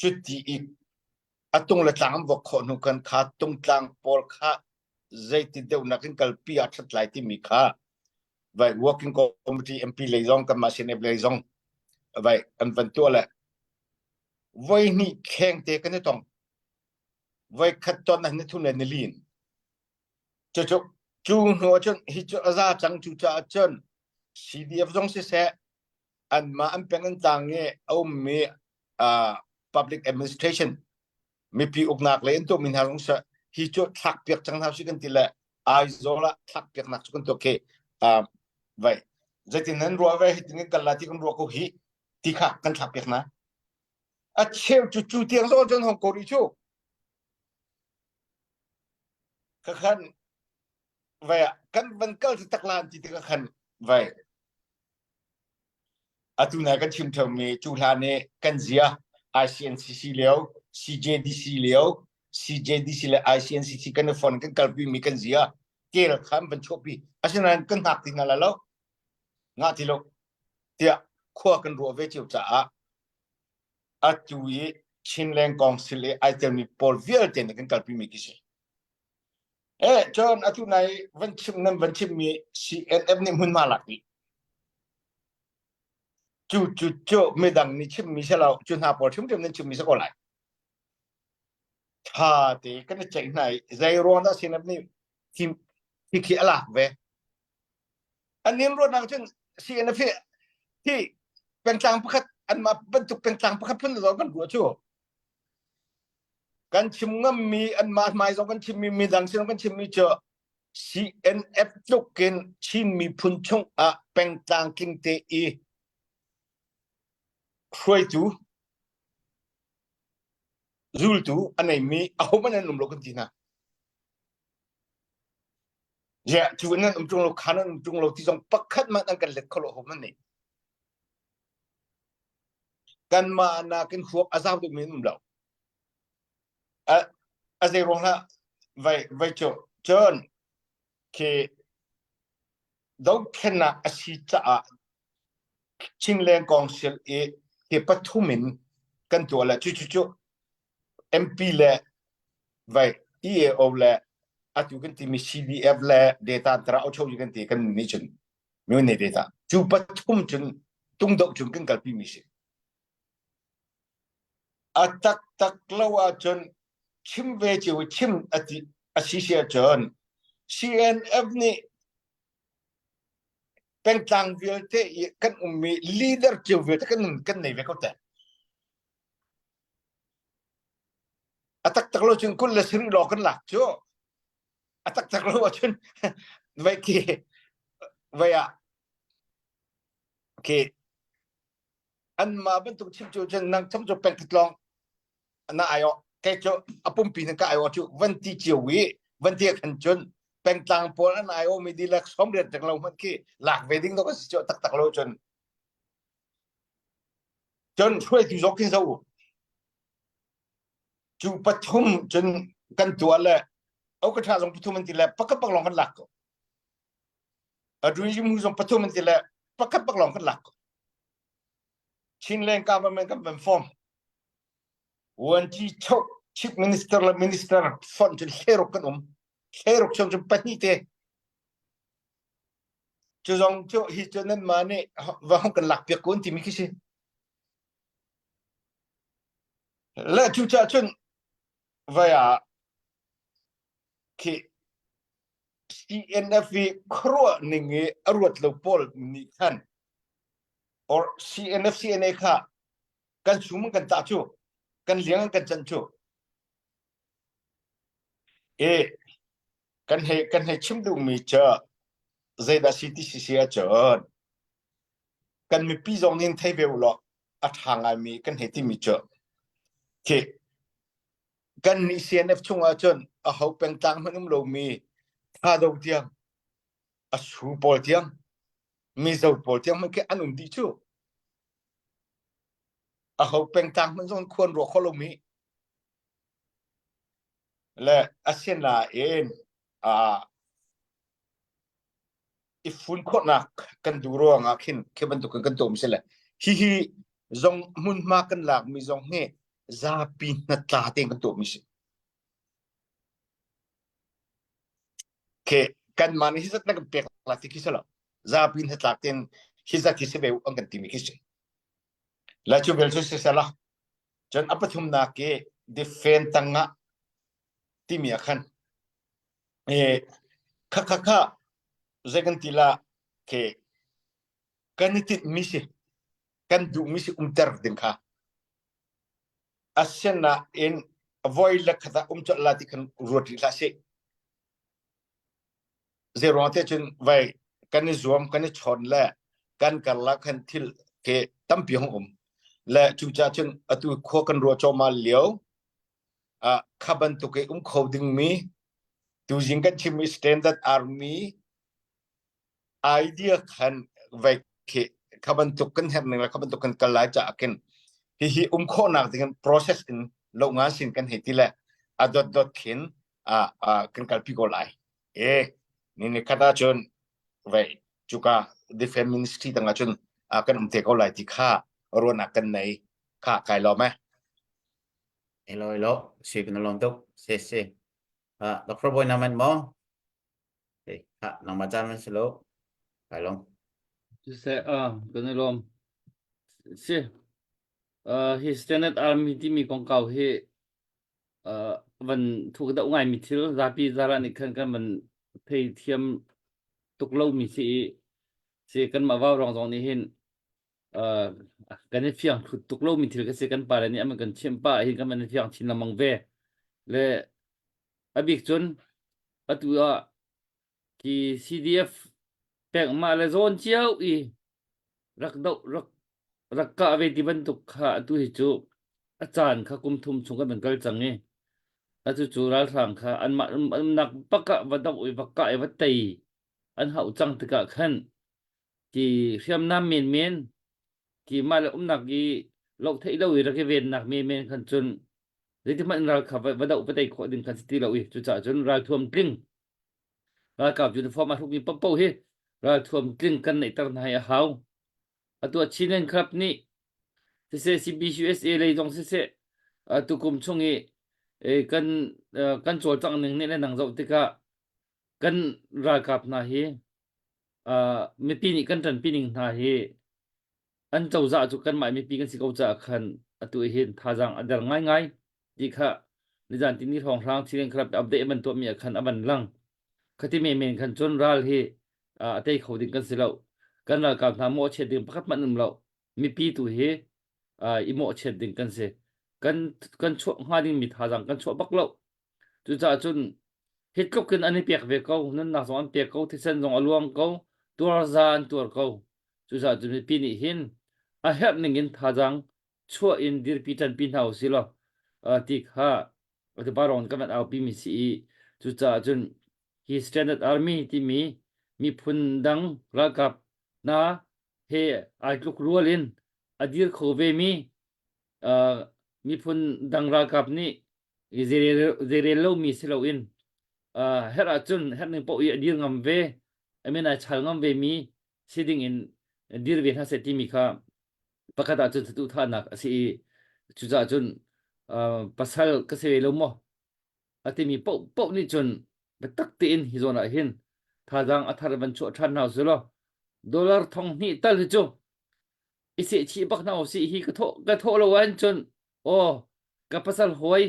cuti i a tung le tlang an vok khawh hnu khan kha tungtlang pawl kha zeiti deuh nak in kalpi ah ṭhat lai timi kha vai working committee MP lei zong kanmah CNF lei zong vai an van tuah le voi hnih kheng te kan i tong voi khat ton ah ni thum le ni lin cucu cu hnu ah cun hi cu a za cang cu caah cun CDF zong siseh anmah an peng an tlang i a ummi uh, public administration mipi uknak le an tuahmi hna zong seh hi cu thlak piak cang hna si kan ti le Aizawl ah thlak piak nak cu kan tuah khi uh, vai zeitin nan ruah ve hi tin kan kal la ti kan ruah ko hi ti kha kan thlak piak na a cheu cu cu tiang zong cun hong ko rih cu ka khan vai kan van kal tak lan ti ti ka khan vai Atu nai kan chim ṭheumi cu hlan i kan zia ICNCC lio, CJDC lio, CJDC le ICNCC kan i fon kan kalpimi kan zia kel kha an van chuahpi. Asinain kan hngak ti hna lai lo. Ngah ti lo. Tiah khua kan ruah ve cio caah atu i Chinland Council i ai telmi pawl vialte nih kan kalpimi khi si. Eh, cun atu nai van chim nan van chimmi CNF nih hmunhma lak dih. Cu cu cu midang nih chimmi si lo, cu hna pawl hrimhrim nan chimmi si ko lai. Tha te kan i ceih hna i zei ruang dah CNF nih thim hi khi a lak ve. An nin ruahnak cun CNF hi hi pengtlang pakhat anmah bantuk pengtlang pakhat phun zong kan ruah cu. Kan chim ngammi anmah hmai zong kan chimmi midang sin kan chimmi cu CNF tluk in Chin miphun chung ah pengtlang tling te i hruaitu zultu a neimi ahohmanh an um lo kan ti hna. Yeah, cu nan um ṭung lo, kha nan um ṭung lo ti zong pakhat hmanh an kan let kho lo ahohmanh nih. Kanmah nakin huap a zau deuhmi an um lo. A, a zei ruang hlah vai vai cu cun khi dothlennak a si caah Chinland Council i hi pathum in kan tuah le cu cu cu MP le vai EAO le atu kan timi CDF le data tara aucho kan ti kan nih cun mi ne data cu pathum cun tungdoh cun kan kalpi mi si a taktak lo ahcun chim ve cio chim ati a si si ahcun CNF nih pengtlang vialte i kan ummi leader cio vialte kan kan nei ve ko te a taktak lo cun kul le sarih law kan lak cu a taktak lo ahcun vai khi vai ah khi anmah bantuk chim cu cun nang cham cu peng khat lawng na ai awh kei cu a pumpi na ka ai awh cu van ti cio i van ti khan cun pengtlang pawl an ai awh mi dihlak 80 reng lo hmanh khi lak ve ding dok a si cu taktak lo cun cun hruaitu zong khin zo cu pathum cun kan tuah le au ka tha zong pathum an ti le pakhat bak lawng kan lak ko a mu zong pathum an ti le pakhat bak lawng kan lak ko Chinland government kan van form Vuanci chok chief minister le minister fonh cun hleruk kan um hleruk chung cun pahnih te cu zong cu hi cu nan mah nih va hong kan lak piak kun timi khi si le cu caah cun vai ah khi CNF i khuaruah ning i a ruat lo pawl nih khan or CNF CNA kha kan sum kan tah cu kan liang kan can cu e kan hei kan hei chim duhmi cu zeidah si ti si si ahcun kan mipi zong nih thei ve u law a ṭha ngaimi kan hei timi cu khi kan nih CNF chung ahcun a ho pengtlang hmanh um lomi thado tiang a su pawl tiang. Mizo pawl tiang hmanh khi an um dih cu. Aho pengtlang hmanh zong khuan ruah kho lomi. Le asinain uh, i fun khawhnak kan duh ruangah khin khi bantukin kan tuah mi si le hihi zong hmunhma kan lakmi zong hi zapi hnatla tein kan tuah mi si. Ke kanmah nih hi zat na kan pek la ti khi si lo. Zapi hnatlak tein hi zat hi si ve an kan timi khi si. La cu bel cu si sela. Cun a pathumnak i defend tangah timi ah khan e kha kha kha zei kan ti la ke kan i tinh mi si kan duh mi si umter ding kha asinain voi le khat ah um colh la ti khan ruat rih hlah sih zei ruang te cun vai kan i zuam kan i chawn le kan karlak khan thil ke tampi hung um le cucaah cun atu khua kan ruah cawma lio ah kha bantuk i um kho dingmi tuzing kan chimmi standard army idea khan vai khi kha bantuk kan herh ning le kha bantuk kan kal lai caah khin hihi um khawhnak ding in process in lo nga sin kan hei ti le a dot dot khin a kan kalpi ko lai e ni ni khat ahcun vai cuka defense ministry tang ahcun kan um te ko lai ti kha ruahnak kan nei kha kai lawm eh Hello, hello. Si kan lawm tuk. Si si. Ah, Dr. Boy naman mo. Eh, ha, nangmah caan man si lo. Kai lawm. Siseh, ah, kan i lawm. Si, uh, hi Standard Army timi kongkau hi uh, van thuk deuh ngaimi thil zapi zara nih khan kan van thei thiam tuk lomi si i si kanmah vaurawng zong nih hin uh, kan i fiang thlut tuk lomi thil ka si kan pale nih an kan chimh pah hin kan van i fiang chin lengmang ve le a bik cun atu ah ki CDF pek mah le zawn cio i rak doh rak rak kah ve ti bantuk kha atu hi cu a caan kha kum thum chung kan van kal cang i atu cu ralhrang kha anmah umnak bak ah va doh i va kah i va tei an hauh cang tikah khan ki hriamnam menmen ki mah le umnak i loh theih lo i rak i vennak menmen khan cun zeitihmanh in ral kha va doh va tei khawh ding khan si ti lo i cucaah cun ralthuam tling ralkap uniform a hrukmi paohpaoh hi ralthuam tling kan neihter hna hi a hau. Atu ah Chinland Club nih siseh CBCUSA lei zong siseh tukum chung i kan kan cawlcangh ning nih le nang zoh tikah kan ralkap hna hi mipi nih kan ṭanpi ning hna hi an cozah cu kanmah mipi kan si ko caah khan atu hin thazaang a der ngaingai ti kha nizan tini hrawnghrang Chinland Club update an tuahmi ah khan a van lang. Khati men khan cun ral hi a tei kho ding kan si lo. Kan ralkap hna mawhchiat ding pakhat hmanh um lo. Mipi tu hi i mawhchiat ding kan si. Kan kan chuah hnga ding mi thazaang kan chuah bak lo. Cucaah cun hi tluk in an i pek ve ko, nunnak zong an pek ko, thisen zong a luang ko, tuarza an tuar ko. Cucaah cun mipi nih hin a herh ning in thazaang chuah in dirpi ṭanpi hna usih law ti kha baron kan van aupi mi si i cucaah cun hi Standard Army timi miphun dang ralkap hna he ai tluk rual in a dir kho ve mi miphun dang ralkap nih zeirel lomi si loin herh ahcun herh ning paoh i a dir ngam ve I mean ai chal ngam ve mi si ding in dir ve hna seh timi kha pakhat ah cun saduhthahnak a si i cucaah cun pasal ka si ve lo maw a timi paoh paoh nih cun biatak tein hi zawn ah hin thazaang a thar van chuah ṭhan hna usih law dollar thong hnih tal hi cu i sehchih bak hna usih hi ka thawh ka thawh lo ahcun cun aw ka pasal hawi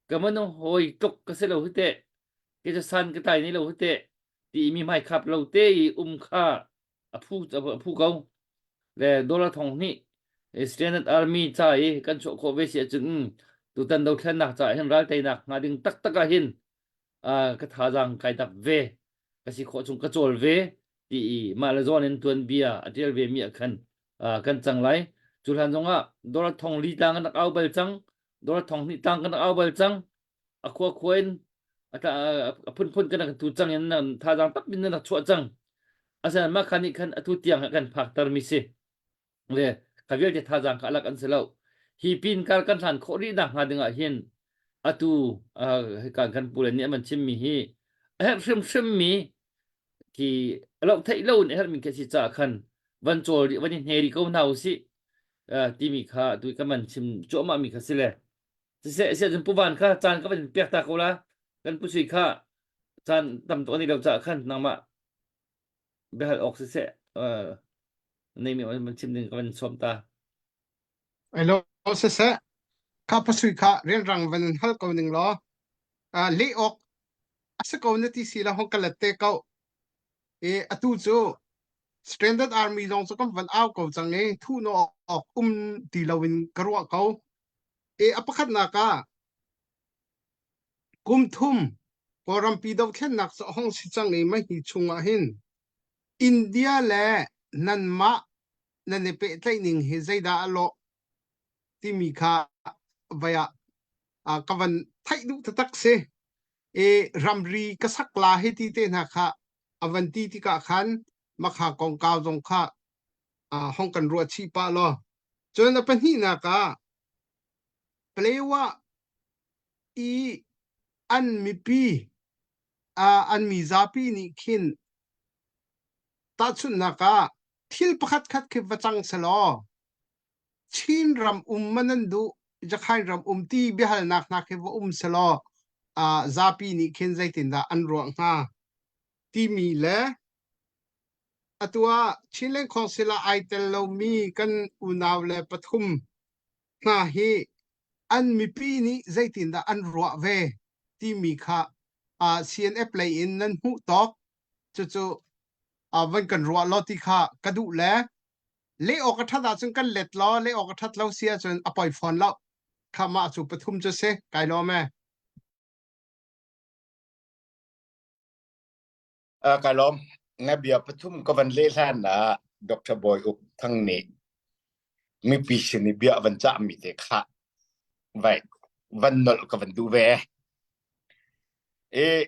ka minung hawi tluk ka si lo hi teh ke cu san ka tlai ni lo hi teh ti mi hmai khap lo te i um kha a phu a phu ko le dollar thong hnih Standard Army ca i kan chuah khawh ve si ahcun tutan dothlennak ca hin ral teinak hnga ding taktak ah hin ka thazaang kai dap ve ka si khawh chung ka cawl ve ti i mah le zawn in tuanbia a tial ve mi ah khan kan cang lai cu hlan zong ah dollar thong li tlang kan rak au bal cang dollar thong hnih tlang kan rak au bal cang a khua khua in a phunphun kan rak tu cang in thazaang tak bin na rak chuah cang. Asinain mah kha nih khan atu tiang ah kan phaktermi si. Le kha vialte thazaang kha alak an si lo. Hi pin kar kan hlan khawh rih nak hnga ding ah hin atu uh, hika kan pu le nih an van chimmi hi a herh hrimhrim mi khi lo theih lo in a herhmi khi a si caah khan van cawl rih van i hne rih ko hna usih uh, timi kha atu kan van chim cuahmah mi kha si le siseh siah cun puvan kha caan ka van piak ta ko la kan pu sui kha caan tam tuk ani lo caah khan nangmah biahal awk siseh uh, nei mi van chim ding ka van sawm ta Ai lo siseh kha pasui kha rianrang van in hal ko ning law uh, leh awk a si ko na ti si la hong ka let te ko i atu cu Standard Army zong cu kan van au ko cang i thu no awk um ti lo in ka ruah ko i a pakhatnak ah kum thum Kawlrampi dothlennak cu a hong si cang i mah hi chungah hin India le nanmah nan i pehtlaih ning hi zeidah a lawh timi kha vai ah ka van theih duh taktak si. I ramri ka sak la hi ti te hna kha a van ti tikah khan makha kongkau zong kha hong kan ruah chih pah law. Cun a pahnihnak ah Palewa i an mipi an mizapi nih khin tahchunhnak ah thil pakhat khat khi va cang selaw Chin ram um ma nan duh Jakhai ram um ti biahalnak hna khi va um selaw zapi nih khin zeitindah an ruah hnga timi le atu ah Chinland Council ah ai tel lomi kan unau le pathum hna hi an mipi nih zeitindah an ruah ve timi kha CNF lei in nan hmuh tawk cucu van kan ruah law ti kha ka duh le leh awk a ṭhat ahcun kan let law leh awk a ṭhat lo si ahcun a poi fawn lo kha mah cu pathum cu si kai lawm e Uh, kai lawm na bia pathum ka van leh hlan ah Dr. Bawi Uk Thang nih mipi sin i bia van cah mi te kha vai van nolh ka van duh ve e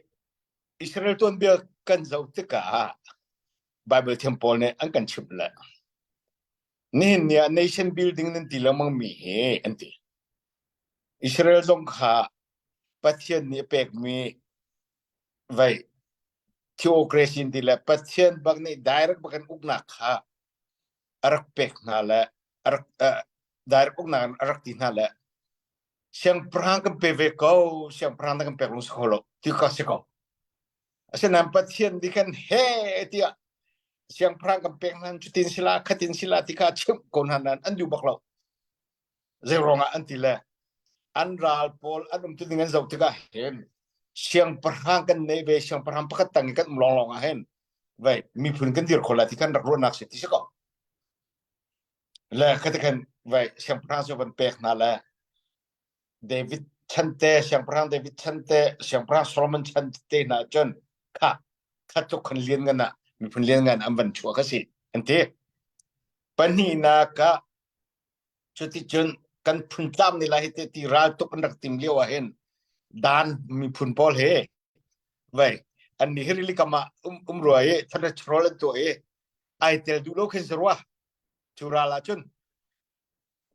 Israel tuanbia kan zoh tikah Bible thiam pawl nih an kan chimh le nihin ni ah nation building nan ti lengmang mi hi an ti. Israel zong kha Pathian nih a pekmi vai theocracy ti le Pathian bak nih direct bak in uknak kha a rak pek hna le a rak uh, direct uknak a rak ti hna le siangpahrang kan pe ve ko siangpahrang na kan pek lung si kho lo ti ka si ko Asinain Pathian nih khan he tiah siangpahrang kan pek hna cutin sila khatin sila ti kha chimh ko hna nain an duh bak lo. Zei ruangah an ti le an ral pawl an um tu ding an zoh tikah hin siangpahrang kan nei ve siangpahrang pakhat tang i kan um lawnglawng ah hin vai miphun kan dir kho lai ti khan rak ruahnak si ti si ko. Le khati khan vai siangpahrang cu van pek hna le David chan te siangpahrang David chan te siangpahrang Solomon chan te hna cun kha kha tluk khan lian ngan ah miphun lian ngan an van chuah kha si an ti pahnihnak ah cuticun kan phun tlam ni lai hi te ti ral tuk an rak tim lio ah hin dan miphun pawl he vai an ni hi rili kam ah um um rua i thanatrol an tuah i ai tel duh lo khin si rua cu ral ah cun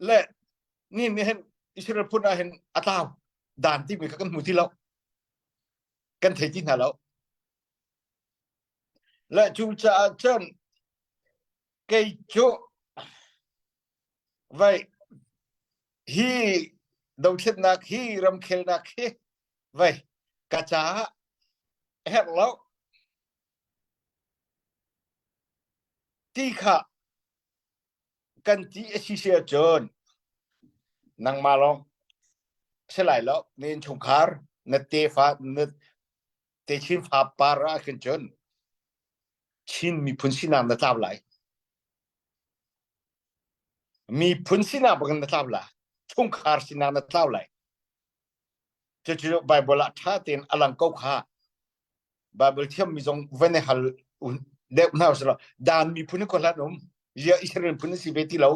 le ni nih hin Israel phun ah hin a tlau dan timi kha kan hmu ti lo kan thei ti hna lo le cu caah cun kei cu vai hi dothlennak hi ramkhelnak hi vai ka caah herh lo ti kha kan ti a si si ahcun nangmah lawng si lai lo na innchungkhar na tefa na techin fa par ah khin cun Chin miphun sinak na tlau lai miphun sinak bak na tlau la chungkhar sinak na tlau lai cucu Bible ah ṭha tein a lang ko kha Bible thiammi zong van i hal deuh hna usih Dan miphun in khuahlan um zia Israel phun si ve ti lo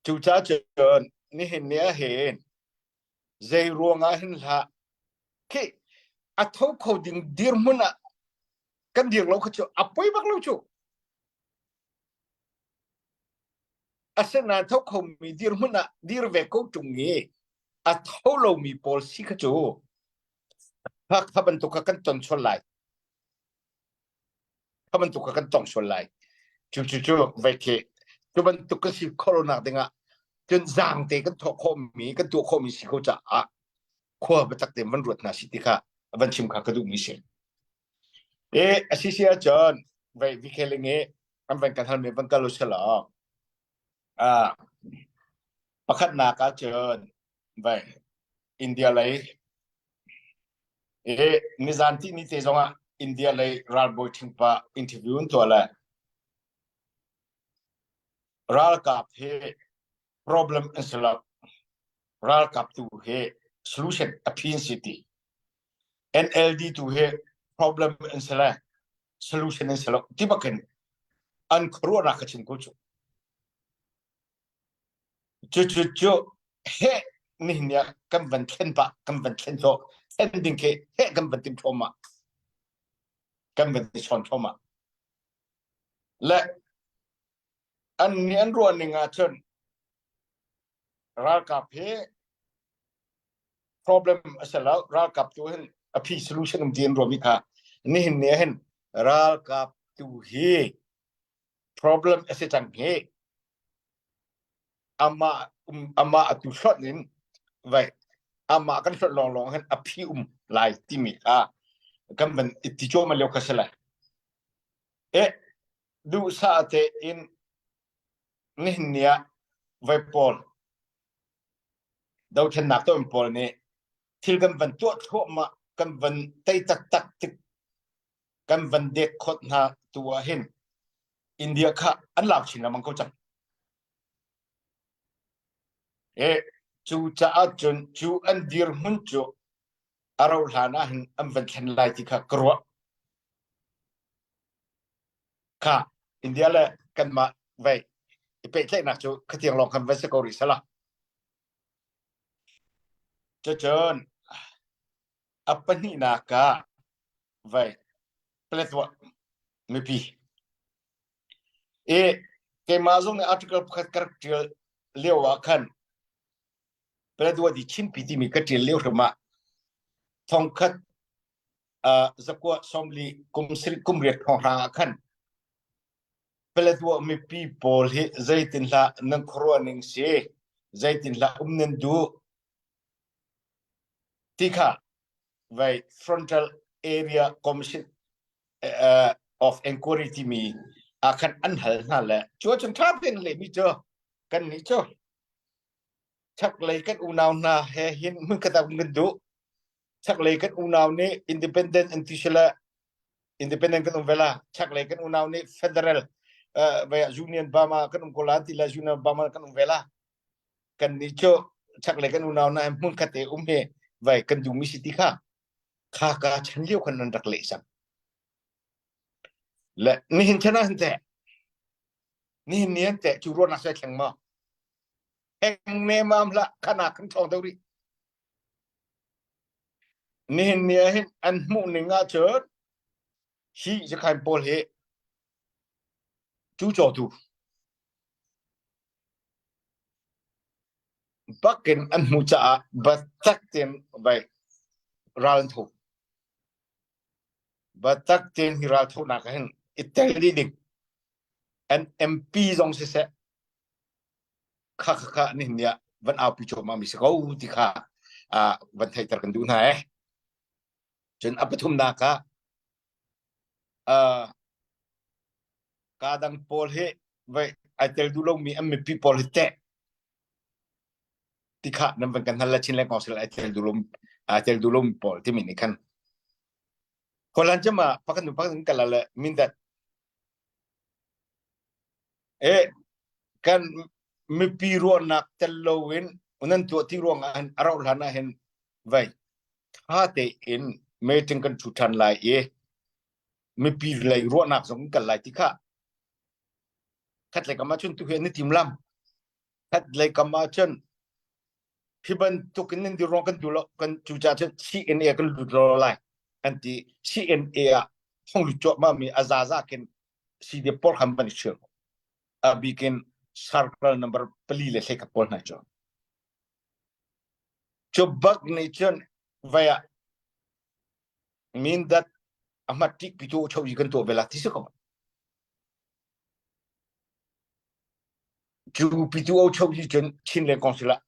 cucaah cun nihin ni ah hin zei ruangah hin hlah khi. A tho kho ding dirhmun ah kan dir lo kha cu a poi bak lo cu. Asinain tho khomi dirhmun ah dir ve ko ṭung i a tho lomi pawl si kha cu kha bantuk kha kan ton sual lai. Kha bantuk kha kan tong sual lai. Cu cu cu vei khi cu bantuk kan si khawh lonak dingah cun zaangte kan thawh khawhmi kan tuah khawhmi si ko caah khua biatak tein van ruat hna si ti kha van chim kha ka duhmi si. E a si si ahcun vei vikheling i an van kan halmi van kal u selaw ah pakhatnak ahcun vai India lei e nizan ti ni te zongah India lei ralbawi ṭhingpa interview an tuah le ralkap hi problem an si lo ralkap tu hi solution a phin si ti NLD tu hi problem an si le solution an si lo ti bakin an khuaruahnak ka chim ko cu cu cu cu he nihin ah kan van thlen pah kan van thlen thawh thlen ding khi he kan van tim thluahmah kan van ti chawn thluahmah le an nih an ruah ning ahcun ralkap hi problem a si lo ralkap tu hin a phi solution um ti an ruahmi kha nihin ni hin ralkap tu hi problem a si cang hi amah um amah atu hlawt in vai amah kan hlawt lawng lawng hin a phi um lai timi kha kan van ti cuahmah lio kha si lai eh duhsah tein nihin ni ah voi pawl dothlennak tuah pawl nih thil kan van tuah thluahmah kan van tei taktak tik kan van dek khot hna tu ah hin India kha an lau chin lengmang ko cang. E cu caah cun cu an dirhmun cu a rauh hlan ah hin an van thlen lai ti kha ka ruah. Kha India le kanmah vei i pehtlaihnak cu khatiang lawng khan van si ko rih sala. Cucun a pahnihnak ah vei Paletwa mipi i keimah zong nih article pakhat ka rak ṭial lio ah khan Paletwa di Chinpi timi ka ṭial lio hrim ah thongkhat zakua sawmli kum sarih kum riat hrawnghrang ah khan Paletwa mipi pawl hi zeitin hlah nan khuaruah ning si zeitin hlah um nan duh ti kha vai frontal area commission uh, of inquiry timi ah khan an hal hna le cu ahcun ṭha tein lehmi cu kan nih cu chaklei kan unau hna he hin hmunkhat ah kan duh chaklei kan unau nih independent an ti sila independent kan um vela chaklei kan unau nih federal uh, union Burma kan um ko la ti la union Burma kan um vela kan nih cu chaklei kan unau na hmun khat te um he vai kan duh mi si ti kha kha ka chan lio khan nan rak leh sang le nihin chan ah hin teh nihin ni an teh cu ruahnak sai thleng ma heng ne mam la khana kan thong deuh rih Nihin ni ah hin an hmuh ning ahcun hi zakhain pawl hi cu cawtu bakin an hmuh caah biatak tein vai ral an tho. Biatak tein hi ral thonak ah hin i tel dih ding. An MP zong siseh kha kha kha nihin ni ah van aupi cuahmah mi si ko ti kha uh, van theihter kan duh hna eh. Cun a pathumnak ah uh, ka dang pawl hi vai ai tel duh lomi an mipi pawl hi teh ti kha nan van kan hal la chin le council ai tel duh lo ai tel duh lomi pawl timi nih khan Holland cama pakhat nu pakhat kan kal le mindat E kan mipi ruahnak tel loin nan tuah ti ruangah hin a rauh hlan ah hin vai tha tein meeting kan thu than lai i mipi lei ruahnak zong kan kal lai ti kha khat lei kam ah cun tu hi an i tim lam khat lei kam ah cun hi bantuk in nan dir ruang kan duh lo kan cu ca cun CNA kan lut lo lai. an ti CNA ah hong lut cuahmah mi a zaza khin CDF pawl khan van i ṭhial a bikin circle number pali le hlei khat pawl hna cu cu bak nih cun vai ah mindat a hmat ṭih pitu cho yi kan tuah ve la ti si ko cu pitu o cho yi cun Chin le Council ah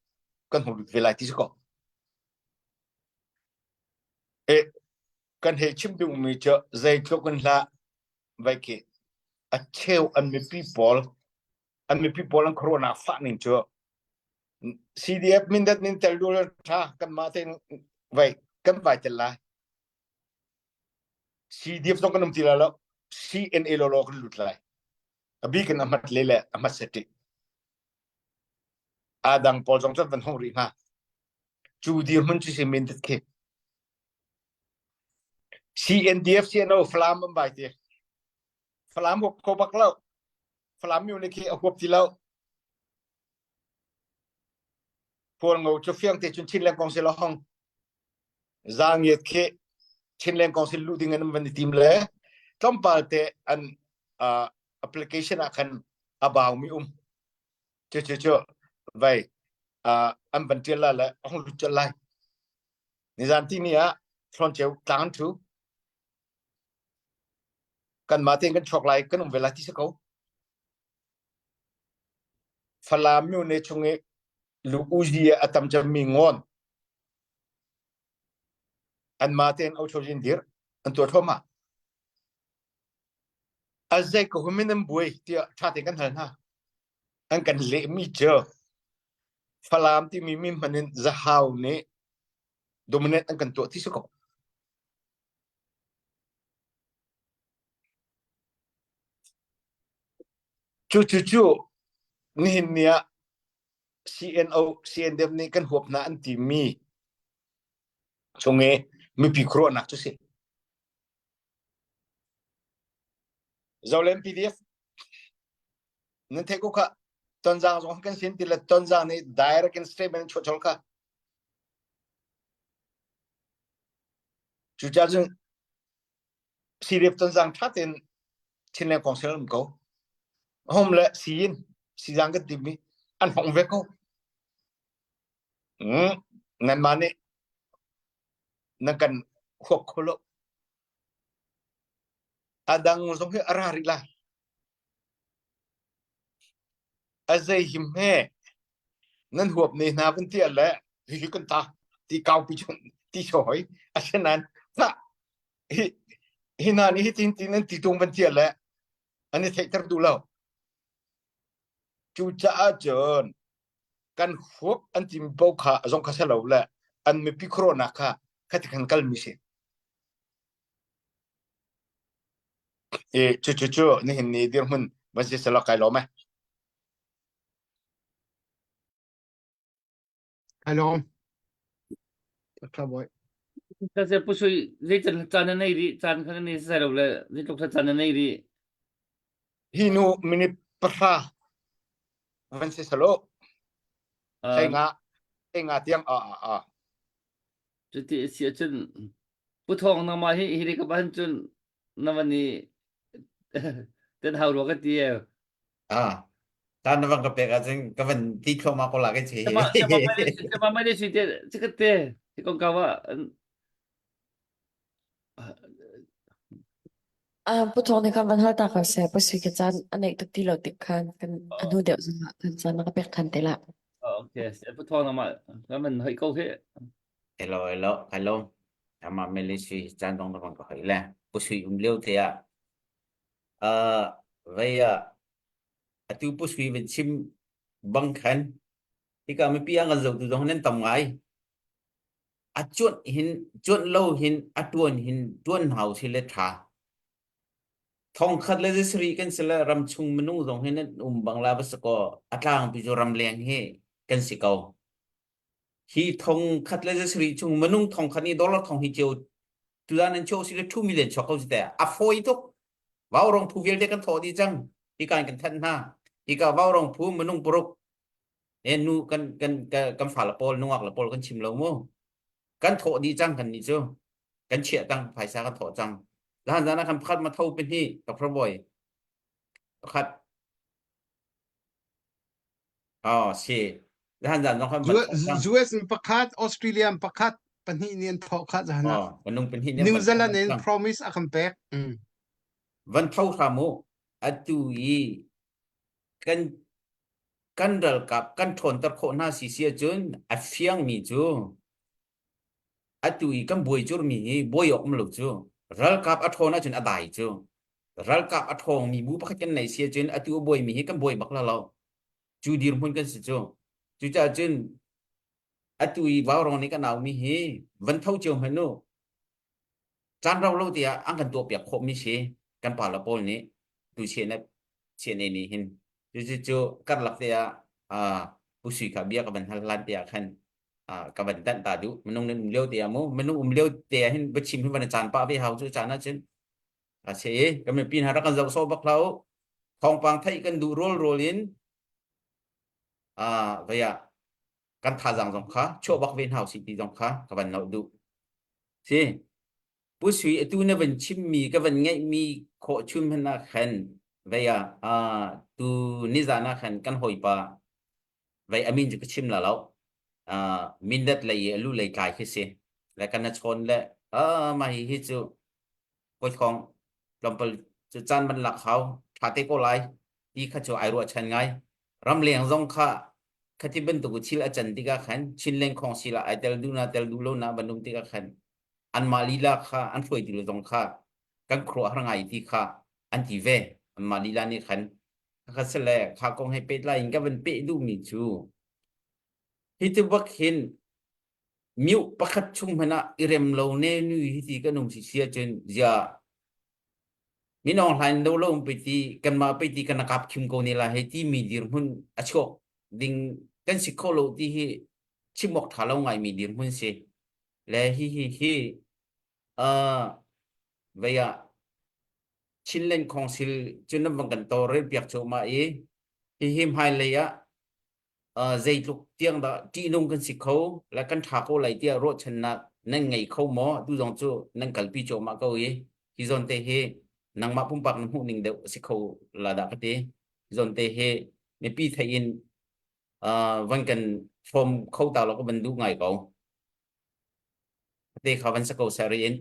kan hung lut ve lai ti si ko e kan hei chim duhmi cu zeitluk in hlah vai khi a cheu an mipi pawl an mipi pawl an khuaruahnak fah ning cu CDF mindat nin tel dul tha kan mah tein vai kan vai tel lai CDF zong kan um ti lai lo CNA lo lo kan lut lai a bik in a hmat le le a hmat seti a dang pawl zong cun van hong rih hnga cu dirhmun cu si mindat khi CNDF CNO Falam an bai ti Falam huap kho bak lo Falam mi khi a huap ti lo Hualngo cu fiang te cun Chinland Council a hong Zangiat khi Chinland Council luh ding an van i tim le tlawmpal te an uh, application ah khan a bau mi um cu cu cu vai uh, an van tial la le hong lut chol lai nizan ti ni ah Thlonceu tlang thu kan mah tein kan chuak lai kan um ve lai ti si ko Falam myo ne chung i lu uzi a tam cemmi ngawn an mah tein ochojin dir an tuah thluahmah a zei ko humin an buai tiah ṭha tein kan hal hna an kan lehmi cu Falam timi min hman in Zahau nih dominate an kan tuah ti si ko. Cu cu cu nihin ni ah CNO CNDF nih kan huap hna an timi chung i mipi khuaruahnak cu si. Zolen PDF nan theih ko kha tonzang zong kan sin ti le tonzang nih direct in statement in chuah chol kha cucaah cun CDF tonzang tha tein Chinland Council um ko home le siin sizang kan timi an hong ve ko mm nan ma nih nan kan huap kho lo adang zong hi ara rih lai A zei him he nan huap ne hna van ti le hihi kan ta ti kaupi cun ti cho hoi asinain tah hi hi hna nih hitin ti nan ti tung van ti le an i theihter duh lo cucaah cun kan huap an timi paoh kha zong kha si lo le an mipi khuaruahnak kha khati khan kalmi si I cu cu cu nihin ni dirhmun van si selaw kai lawm e. Kai lawm. Tha boy. Ka se pu sui zei can caan na nei rih caan kha na nei sai lo le zeitluk caan na nei rih. Hi nu minute pahra van si selaw. Thei nga thei nga tiang a a a. Cuti a si ahcun Pu Thawng nangmah hi hi ka ban cun na van i ten hau rua ka ti e. Ah, ta na van ka pek ahcun ka van ti thluahmah ko la ka chi. Sama sama sama mai le si te chikat te ti kong ka wa Ah, Pu Thawng nih khan van hal ta ko seh. Pu Sui ka caan a neih tuk ti lo tik khan kan a hnu deuh zongah kan caan na ka pek than te la. Okay, Pu Thawng nangmah kan van hoi ko hi. Hello, hello, hello. Ama mele sui caan dong na van ka hoi le. Pu Sui um lio te ah uh, vei ah atu Pu Sui van chim bang khan hika mipi ang kan zotu zong nan tam ngai. A cuanh hin cuanh lo hin a tuan hin tuan hau si le tha. Thongkhat le zasarih kan si le ramchung minung zong hi nan um bangla va si kaw a tlangpi cu ramleng hi kan si ko. Hi thongkhat le zasarih chung minung thongkhat nih dollar thong hi cio tuzan an chio si le 2 million chuak ko si te a fawi tuk. Vaurong phu vialte kan thawh dih cang. Hika in kan thanh hna. Hika vaurong phu minung paruk e nu kan kan kan fale pawl nungak le pawl kan chim lo mu. Kan thawh dih cang kan nih cu. Kan chiah tang phaisa kan thawh cang. Zahan zan ah khan pakhat ma tho pahnih Dr. Boy pakhat Oh, si. Zahan zan zong khan van thawh cang. US in pakhat, Australia in pakhat, pahnih nih an thawh kha zahan ah. Oh, minung pahnih nih New van Zealand thawh in cang. promise a kan pek. Mm. Van tho hram u. Atu i kan kan ralkap kan ṭhawnter khawh hna si si ahcun a fiangmi cu atu i kan buai curmi hi buai awk um lo cu. Ralkap a ṭhawn ahcun a dai cu. Ralkap a ṭhawngmi bu pakhat kan neih si ahcun atu a buaimi hi kan buai bak la lo. Cu dirhmun kan si cu. Cucaah cun atu i vaurawng nih kan aumi hi van tho cio hmanh u. Caan rau lo tiah an kan tuahpiak khawhmi si kan pa le pawl nih tu CNF CNA nih hin cucu cu karlak te ah uh, Pu Sui kha bia ka van hal hlan te ah khan uh, ka van tanh ta duh minung nan um lio te ah mu minung um lio te ah hin biachim hi van caan pah ve hau cu caan ah cun a si i kan mipi hna rak kan zoh sawh bak hlah u thawngpang theih kan duh rawl rawl in uh, vei ah kan thazaang zong kha chuah bak ve hna usih ti zong kha ka van nolh duh. Si. Pu Sui atu na van chimmi ka van ngeihmi khawh chun hmanh ah khan vei ah uh, tu nizan ah khan kan hawipa vei amin cu ka chim la lo uh, mindat lei i alu lei tlai khi si le kan na chawn le ah mah hi hi cu Hawikhong tlawmpal cu caan van lak hau ṭha te ko lai ti kha cu ai ruahchan ngai. Ramleng zong kha khati bantuk thil a can tikah khan Chinleng khong sila ai tel duh na tel duh lo na van um tikah khan anmah lila kha an hruai ti lo zong kha kan khuaruahhar ngai ti kha an ti ve anmah lila nih khan kha sile kha kong he pehtlai in ka van peh duhmi cu hi ti bak hin mioh pakhat chung hmanh ah i rem lo ne nu hi ti kan um si si ahcun zia minong hlain lo lo pe ti kanmah pe ti kan kap khim ko ne la hei ti mi dirhmun a chuak ding kan si kho lo ti hi chim awk tha lo ngai mi dirhmun si le hi hi hi uh vei ah Chinland Council cu nan van kan tawlrel piak cuahmah i hihi hmailei ah uh, zeitluk tiang dah ṭihnung kan si kho le kan ṭha ko lai tiah ruahchannak nan ngei kho maw? Tu zong cu nan kalpi cuahmah ko i hi zawn te hi nangmah pumpak na hmuh ning deuh a si kho la dah ka ti. Hi zawn te hi mipi theih in uh, van kan hrawm kho ta lo ka van duh ngai ko. Te kha van sa ko seri in.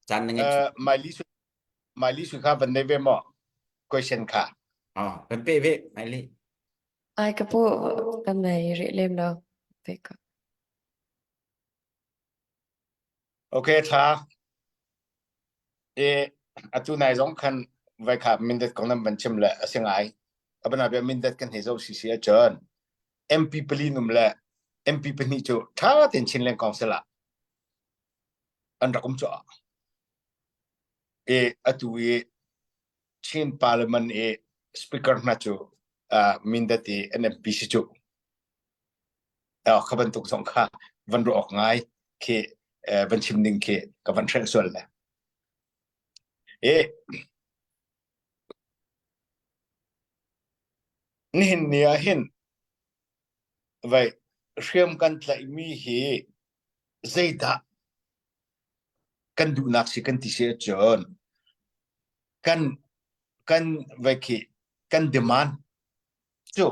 Caan na ngeih. Uh, Miley su Miley su kha van nei ve maw? Question kha. Ah, kan pe ve Miley. Ai ka pu kan nei rih lem lo. Pe ka. Okay, tha. E atu nai zong khan vai kha mindat kong nan van chim le a si ngai. Abana bia mindat kan hei zo si si ahcun MP pali num le MP pahnih cu tha tein Chinland Council ah an rak um cu e atu i Chin Parliament i speaker hna cu uh, mindat i an MP si cu uh, kha bantuk zong kha van ruah awk ngai khi uh, van chim ding khi ka van hrelh sual le e nihin ni ah hin vai hriam kan tlaihmi hi zeidah kan duhnak si kan ti si ahcun kan kan vai khi kan demand cu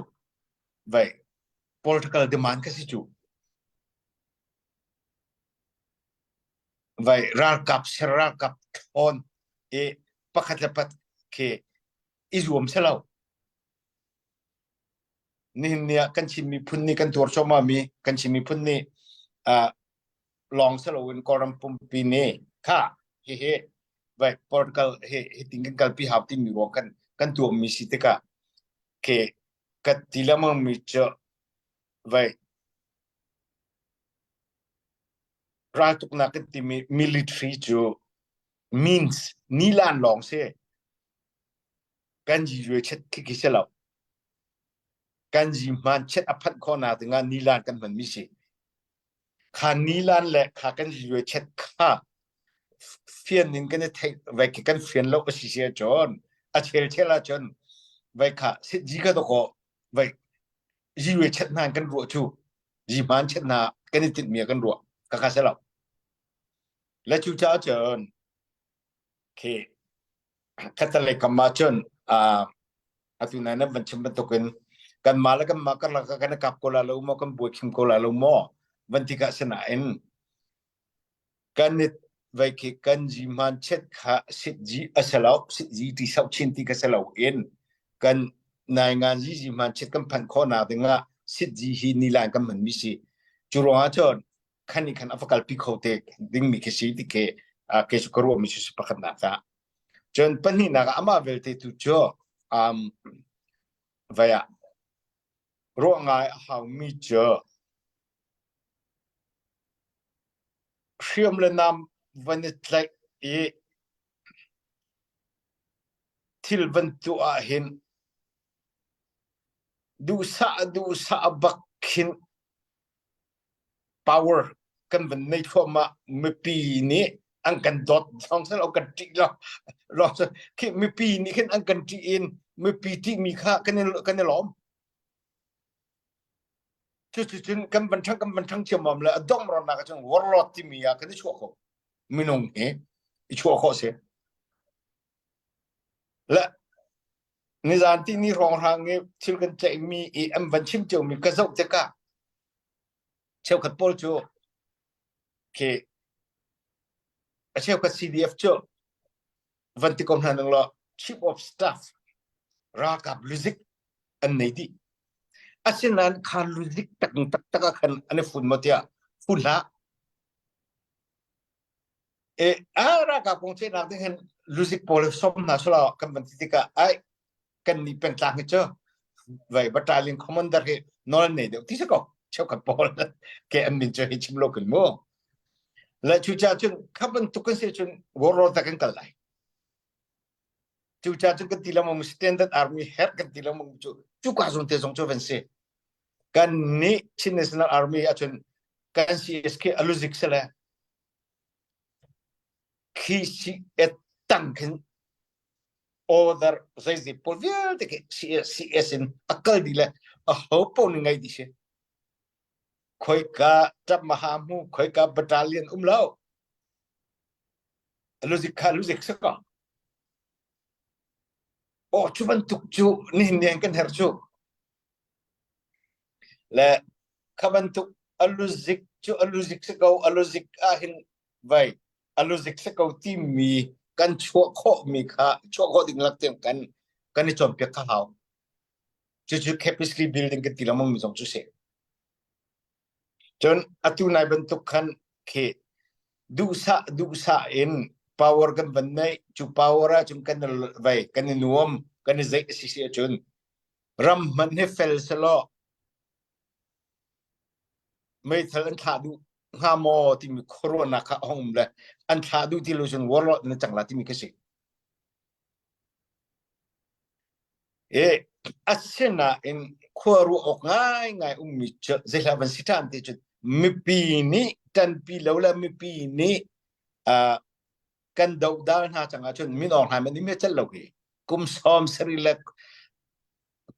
vai political demand ka si cu vai ralkap ser ralkap thawn i pakhat le pakhat khi i zuam selo nihin ni ah kan Chin miphun nih kan tuar cuahmah mi kan Chin miphun nih uh, lawng siloin Kawlram pumpi nih kha hihi vai political hi hi ting kan kalpi hau timi ruang kan kan tuahmi si tikah ke ka ti lengmang mi cu vai raltuknak kan timi military cu means nilan lawng si kan yi chet khi khi si lo kan yi hman chet a phanh khawhnak dingah nilan kan hmanmi si kha nilan le kha kan yi chet kha fian in kan i theih vai khi kan fian lo a si si ahcun a chel chel ahcun vai kha sit ji ka to ko vai yi chet hna kan ruah cu yi hman chet hna kan i tinhmi kan ruah ka kha si lo. Le cu caah cun khi khatalei kam ah cun atu nai nan van chim bantukin kanmah le kanmah karlak ah kan i kap ko la lo maw kan buai khim ko la lo maw van ti ka sinain kan i vai khi kan ji hman chet kha sit ji a si lo sit ji ti sau chin ti ka si lo in kan nai ngan ji ji hman chet kan phanh khawh nak ding ah sit ji hi ni lan kan hman mi si cu ruangah cun khan i khan a va kalpi kho te dingmi khi si ti khi ke cu ka ruahmi cu si pakhatnak ah cun pahnihnak ah amah vialte tu cu um, vai ah ruah ngai a haumi cu hriam le nam van i tlaih i thil van tuah ah hin duhsah duhsah bak khin power kan van nei thluahmah mipi nih an kan dawt zong sel kan ṭih lo lo khi mipi nih khin an kan ṭih in mipi ṭihmi kha kan i kan i lawm cuticun kan van ṭhang kan van ṭhang ciammam le a dongh ronnak ahcun warlord timi ah kan i chuah kho minung hi i chuah khawh si le nizan ti ni hrawnghrang i thil kan ceihmi i an van chim ciomi ka zoh tikah cheukhat pawl cu khi a cheukhat CDF cu van ti ko hna ning law chief of staff ralkap luzik an nei dih asinain kha luzik tak taktak ah khan an i fun maw tiah fun hlah E a ralkap kong ceihnak ding hin luzik pawl som hna sula kan van ti tikah ai kan nih pengtlang hi cu vai battalion commander hi nawl an nei deuh ti si ko cheukhat pawl ke an min cu hi chim lo kun mu le cu cha cun kha bantuk kan si cun warlord ta kan kal lai cu cha cun kan ti lamong standard army her kan ti lamong cu cu ka zong te zong cu van si kan nih Chin National Army ahcun kan CSK aluzik sele khi si et tang khin order zeizi pawl vialte khi CS in a kal dih le a ho paoh nih ngai dih si. Khoika ṭap maha hmu khoika battalion um lo. Luzik kha luzik si ko. Oh cu bantuk cu nihin ni kan herh cu. Le kha bantuk a luzik cu a luzik si ko a luzik ah hin vai a luzik si ko timi kan chuah khawhmi kha chuah khawh ding lak tiang kan kan i cawnpiak kha hau. Cucu capacity building kan ti lengmang mi zong cu si. Cun atu nai bantuk khan khi duhsah duhsah in power kan van neih cu power ah cun kan vai kan i nuam kan i zeih a si si ahcun ram hmanh hi fel selaw meithal an thlah duh hnga maw timi khuaruahnak kha a hung um le an thlah duh ti lo cun warlord na cang la timi khi si. E asinain khua ruah awk ngaingai ummi cu zeihlah van si ṭhan ti cun mipi nih ṭanpi lo le mipi nih uh, kan dohdal hna cang ahcun min awng hlai man imi cal lo hi kum sawm sarih le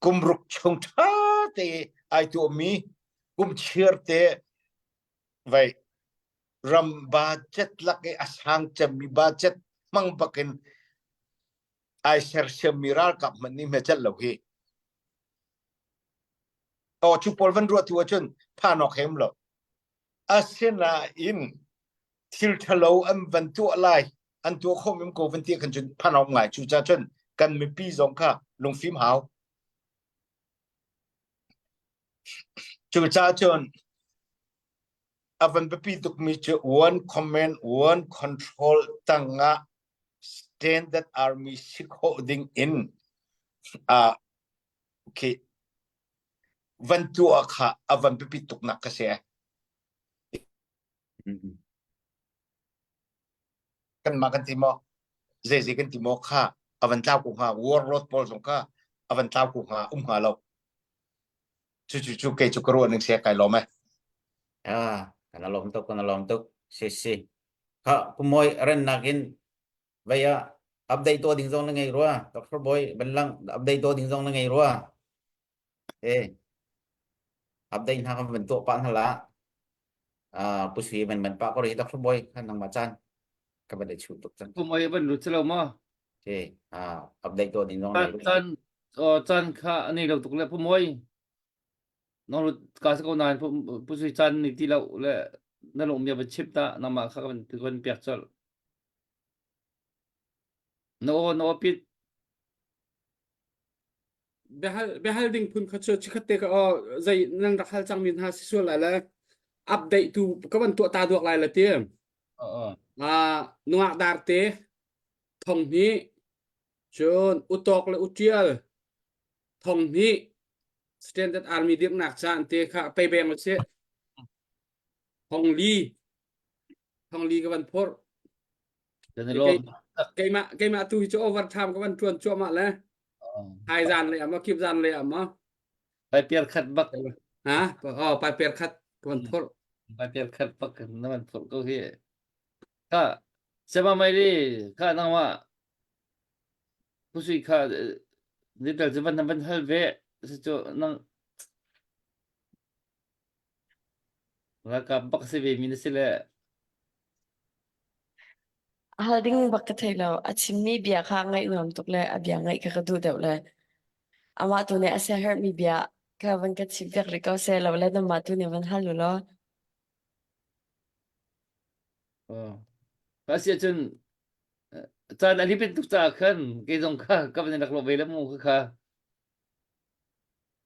kum ruk chung ṭha te ai tuahmi kum chir te vai ram budget lak i a sang cemmi budget hmang bakin ai sersiammi ralkap hmanh nih hme cal lo hi to chu pawl van ruah tu ahcun phanok hem lo Asinain thil ṭhalo an van tuah lai, an tuah khawh mem ko van ti khan cun phan awk ngai. Cucaah cun kan mipi zong kha lungfim hau. Cucaah cun a van biapi tukmi cu one command, one control tangah standard army si khawh ding in uh, okay, van tuah kha a van biapit tuknak ka si. Kanmah kan ti maw? Zeizei kan ti maw kha a van tlau ko hnga warlord pawl zong kha a van tlau ko hnga um hnga lo. Cu cu cu kei cu ka ruah ning sia kai lawm e. Ah, kan lawm tuk kan lawm tuk. Si si. Kha pumoi rennak in Vei ah update tuah ding zong na ngei rua. Dr. Boy banlang update tuah ding zong na ngei rua. Eh, update hna kan van tuah pah hna la. Ah, pusui van man pa ko ri Dr. Boy kan nang ma chan. Ka van i chuh tuk cang. Kum oi van lut lo ma? Okay, ah update to ding zong Caan caan caan kha ani lo tuk le pumoi. Nong lut ka sa ko nain pu sui caan ni ti lo le na lung mi van chip ta nama kha kan kan piak chol. Na o na o pit Biahal biahal ding phun kha cu chikhat te ka aw zei nan rak hal cangmi hna si sual lai le update tu ka van tuah ta duak lai le ti. Ah nungak dar te thong hnih cun utawk le utial thong hnih standard army dirhnak ca an te kha pei beng si thong li thong li ka van phorh keimah keimah tu hi cu overtime ka van tuan cuahmah le hai zan le ama kip zan le ama pai piar khat bak ha oh pai piar khat ka van phorh pai piar khat bak na van phorh ko hi ka sema mai li ka nang ma pusui kha little chu van van hal ve chu nang Ralkap bak si ve mi na si le. Hal ding bak ka thei lo. A chimmi bia kha ngaih nuam tuk le a bia ngaih kha ka duh deuh le. Amah tu nih a siaherhmi bia kha van ka chim piak rih ko seh lo le nangmah tu nih van hal u law. Oh. Ka si ahcun caan a lipit tuk caah khan kei zong kha ka van in rak lawh ve le mu kha kha.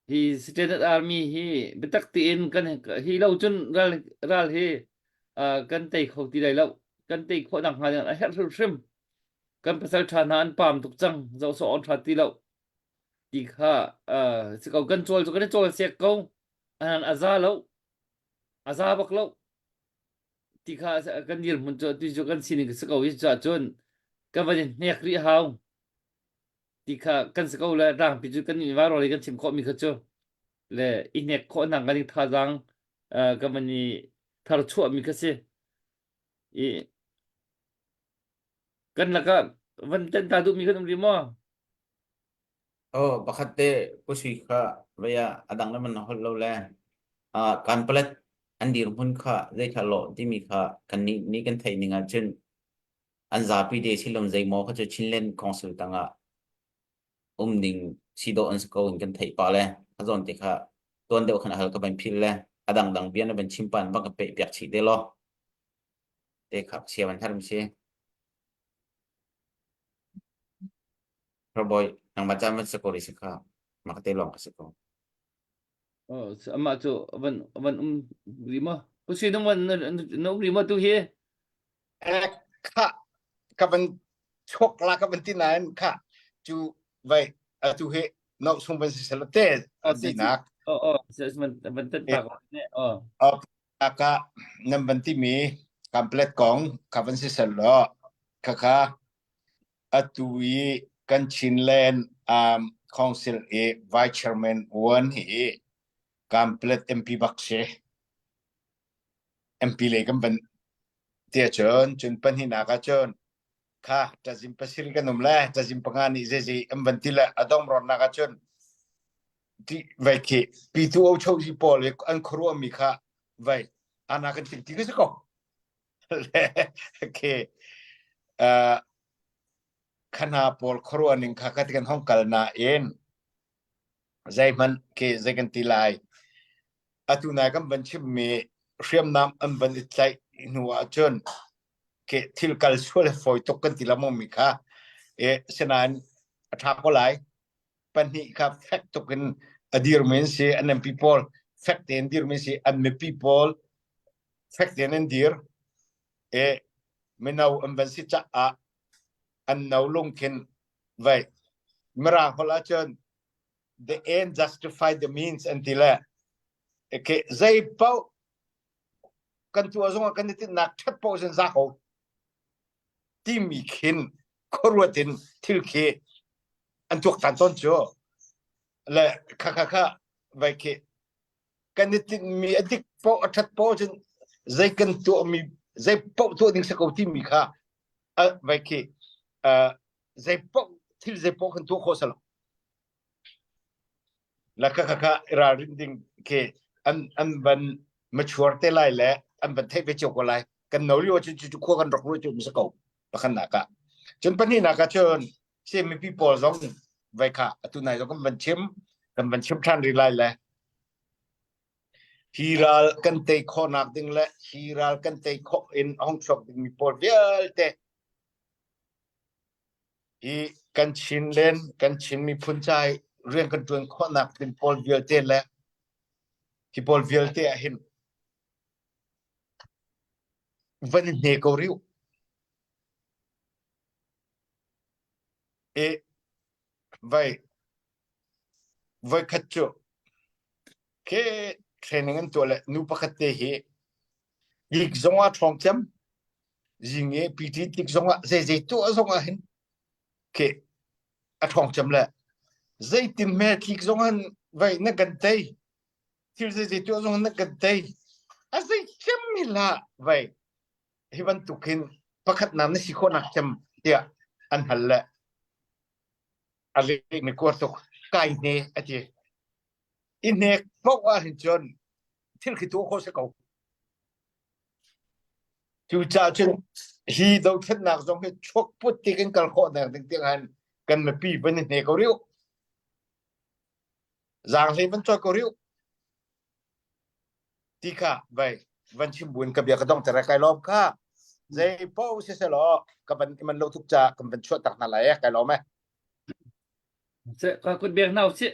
Hi Standard Army hi biatak tein kan hi lo cun ral ral hi uh, kan tei kho ti lai lo. Kan tei khawh nak hnga ding a herh hrimhrim. Kan pasal ṭha hna an paam tuk cang. Zoh sawh on ṭha ti lo. Ti kha uh, si ko kan cawl cu kan i cawl siak ko. Anan a za lo. A za bak lo. Ti kha kan dirhmun cu tu cu kan sining si ko hi cu ahcun kan van i hnek rih hau. Ti kha kan si ko le rangpi cu kan varo kan chim khawhmi kha cu le i hnek khawh nak kan i thazaang kan van i tharchuahmi kha si i kan lakah van ten ta duhmi kan um rih maw? Oh, pakhat te pusui kha vaya adang le man holh lo le ah kan palet an dirhmun kha zei kha lo timi kha kan nih nih kan theih ning ahcun an zapi te silom zeimaw kha cu Chinland Council tangah um ding si dawh an si ko in kan theih pa le a zawn te kha tuan deuh khan a hal ka ban phil le a dang dang bia na ban chim pan bang ka pe piak chih te lo te kha sia ban harum si Roboy nang ma chan man se ko ri se kha ma ka te long ka se ko Oh, amah cu van van um rih maw? Pu Sui nang van na um rih maw tu hi? Eh, kha ka van chuak la ka van ti nain kha cu vai atu hi no sung van si sel te tinak Oh, oh, van van tat ta ko ne. Oh. Ka nan van ti mi complete kong ka van si sel lo kha kha atu i kan Chinland um, Council i Vice Chairman uan hi Kamplet MP bak si. MP lei kan van tia cun cun pahnihnak ah cun kha tazim pasir kan um le tazim panga nih zeizei an van ti le a dong ronnak ah cun ti vai khi pitu o cho si pawl i an khuaruah mi kha vai ana kan ting ti ka si ko le khi uh, khana pawl khuaruah ning kha ka ti kan hong kal nain zeihmanh khi zei kan ti lai atu nai kan van chimmi hriamnam an van i tlaih hnu ahcun ke thil kal sual fawi tuk kan ti lengmang mi kha e sinain a ṭha ko lai pahnih kha fek tuk in a dirmi an si an MP pawl fek tein dirmi si an mipi pawl fek tein an dir e mino an van si caah an no lungkhin vai mirang holh ahcun the end justify the means an ti le okay zei paoh kan tuah zongah kan i tinhnak ṭhat paoh cun za ko timi khin khuaruat in thil khi an tuaktan tawn cu le kha kha kha vai khi kan i tinhmi a dik paoh a ṭhat paoh cun zei kan tuahmi zei paoh tuah ding si ko timi kha vai khi zei paoh thil zei paoh kan tuah khawh salo la kha kha kha ralrin ding khi an an van mature te lai le an van theih ve cio ko lai kan no lio cun cu khua kan rak ruai cu mi si ko. Pakhatnak ah. Cun pahnihnak ah cun Chin mipi pawl zong vai kha atu nai zong kan van chim kan van chim ṭhan rih lai le hi ral kan tei khawhnak ding le hi ral kan tei khawh in a hung chuak dingmi pawl vialte hi kan Chin len kan Chin miphun ca i rian kan ṭuan khawhnak ding pawl vialte le hi pawl vialte ah hin van i hne ko rih u. I vai voikhat cu khi training an tuah le nu pakhat te hi tlik zong ah ṭhawng cem zing i PT tlik zong ah zeizei tuah zong ah hin khi a ṭhawng cem le zeitin hme tlik zong han vai na kan tei thil zeizei tuah zong na kan tei a zei cem mi hlah vai hi bantuk hin pakhat nam na si khawhnak cem tiah an hal le a leh mi kuar tuk kai hne a ti i hnek paoh ah hin cun thil khi tuah khawh si ko cucaah cun hi dothlennak zong hi chuak put ti kan kal khawh nak ding tiang han kan mipi van i hne ko riu zaanghlei van cawi ko riu ti kha vai van chim buin ka bia ka dong ter kai lawm kha zei po si se law ka van i man lo tuk ca kan van chuah tak hna lai kai lawm e Se ka kut bek nau si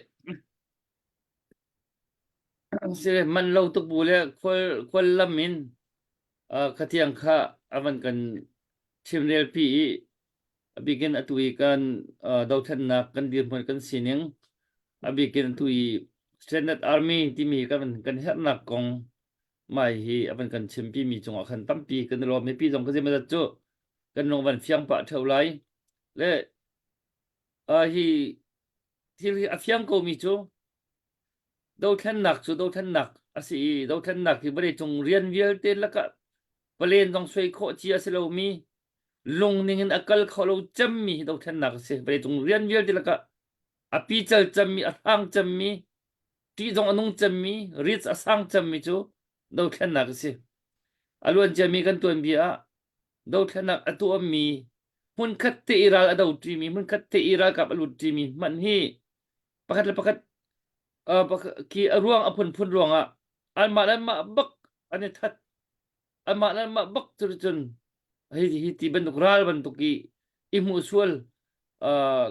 si man lo tuk bu le khual khual lam in khatiang kha avan kan chimrel pi i a bikin atu i kan dothlennak kan dirhmun kan sining a bikin atu i Standard Army timi kan kan herhnak kong mai hi avan kan chimpi mi cungah khan tampi kan i lawm mipi zong ka zim cu kan lung van fiang pah theu lai le hi thil hi a fiang ko mi cu Dothlennak cu dothlennak a si i dothlennak hi vawleicung rian vialte lakah palen zong suai khawh cia a si lomi lung ning in a kal kho lo cemmi hi dothlennak a si. Vawleicung rian vialte lakah a pical cemmi, a hrang cemmi, ṭih zong a nung cemmi, rit a sang cemmi cu dothlennak a si. A luan ciami kan tuanbia ah dothlennak a tuahmi hmunkhat te i ral a do ṭimi, hmunkhat te i ralkap a lut ṭimi hmanh hi pakhat le pakhat khi a ruang a phunphun ruangah anmah le anmah bak an i that anmah le anmah bak cu cun hi hi ti bantuk ral bantuk i i hmuh sual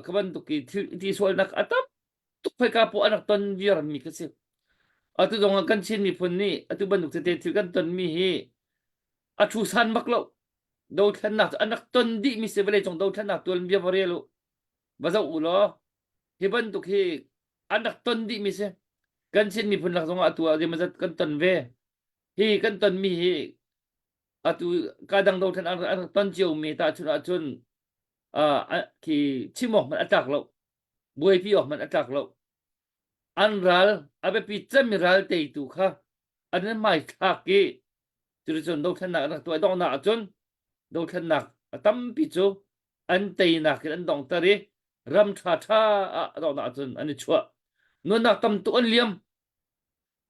ka bantuk i thil ti sualnak a tam tuk khoika poh an rak ton viar mi kha si atu zong ah kan Chin miphun nih atu bantuk tete thil kan ton mi hi a thu san bak lo dothlennak cu an rak ton dih mi si vawlei cung dothlennak tuan bia va rel u va zoh u law hi bantuk hi an rak ton dih mi si kan Chin miphun lak zongah atu ah zeimawzat kan ton ve hi kan ton mi hi atu ka dang dothlen an rak ton cio mi tahchun ahcun khi chim awk hmanh a tlak lo buaipi awk hmanh a tlak lo an ral a biapi cemmi ral teitu kha an hmai thlak i cuticun dothlennak an rak tuah donghnak ahcun dothlennak a tampi cu an teinak in an donghter i ram ṭhaṭha ah a donghnak ahcun an i chuah. Nunnak tam tuk an liam.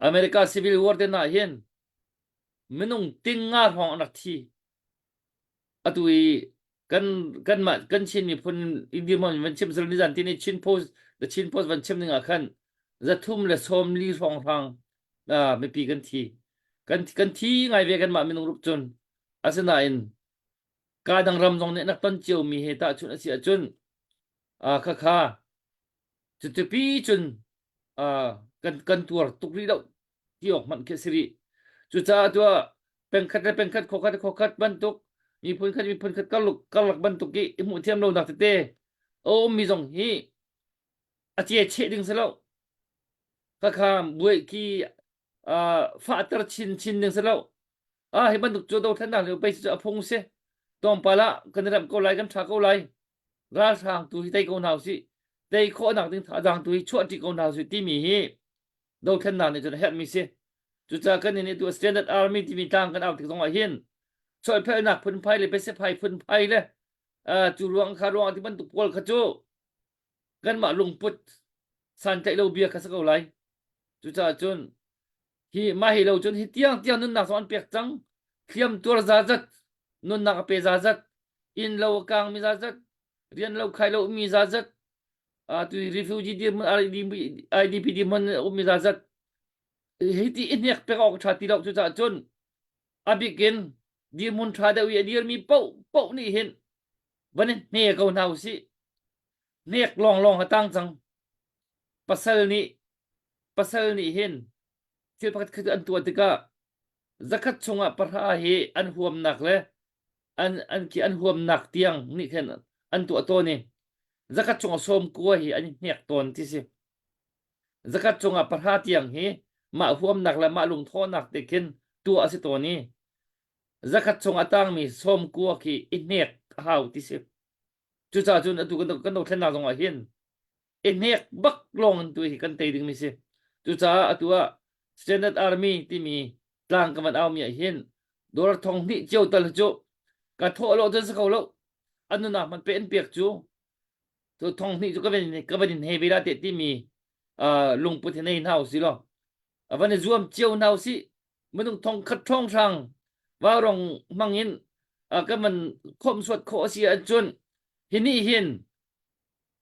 America Civil War te hna hin minung ting nga hrawng an rak thi. Atu i kan kanmah kan Chin miphun India mon van chim zel nizan tini Chin Post the Chin Post van chim ning ah khan zathum le sawmli hrawng hrang mipi kan thi kan kan thi ngai ve kanmah minung rup cun asinain ka dang ram zong nih nak ton cio mi he tahchunh a si ahcun khakha cutupi cun kan kan tuar tuk rih lo ti awk hmanh khi a si rih cucaah tuah pengkhat le pengkhat khuakhat le khuakhat bantuk miphun khat miphun khat karlak karlak bantuk i i hmuh thiam lonak tete a ummi zong hi a cie cheh ding si lo khakha buai ki fahter chin chin ding si lo ah hi bantuk cu dothlennak lio pei cu a phung si tlawmpal ah kan i remh ko lai kan ṭha ko lai ralhrang tu hi tei ko hna usih tei khawhnak ding thazaang tu hi chuah ṭi ko hna usih timi hi dothlennak nih cun a herhmi si cucaah kan nih tu standard army timi tlang kan au tik zongah hin solphelnak phunphai le biasiphai phunphai le cu ruang kha ruang ti bantuk pawl kha cu kanmah lungput santlaih lo bia kha si ko lai cucaah cun Hi mah hi lo cun hi tiang tiang nunnak zong an pek cang. Hliam tuar zazat, nunnak a pe zazat. Inn lo a kang mi zazat, rian lo khai lo mi zazat, tu refugee dirhmun IDP dirhmun um mi zazat hi ti i hnek pek awk ṭha ti lo cucaah cun a bik in dirhmun ṭha deuh i a dirmi paoh paoh nih hin van i hne ko hna usih hnek lawnglawng a tang cang pasal nih pasal nih hin thil pakhat khat an tuah tikah zakhat chungah pahra hi an huamnak le an an khi an huamnak tiang nih khin an tuah tawn i zakhat chungah sawm kua hi an i hnek tawn ti si zakhat chungah pahra tiang hi mah huamnak le mah lungthawhnak te khin tuah a si tawn i zakhat chung a tangmi sawm kua khi i hnek a hau ti si cucaah cun atu kan kan dothlennak zong ah hin i hnek bak lawng in tu hi kan tei dingmi si cucaah atu ah Standard Army timi tlang ka van aumi ah hin dollar thong hnih cio tal cu ka thawh lo cun si kho lo an nunak hman pe an pek cu cu thong hnih cu ka van ka van in he ve la te timi lungput hi nei hna usih law a van i zuam cio hna usih minung thong khat ṭhawng hrang vaurong hmang in kan van khawmhsuat khawh a si ahcun hi nih hin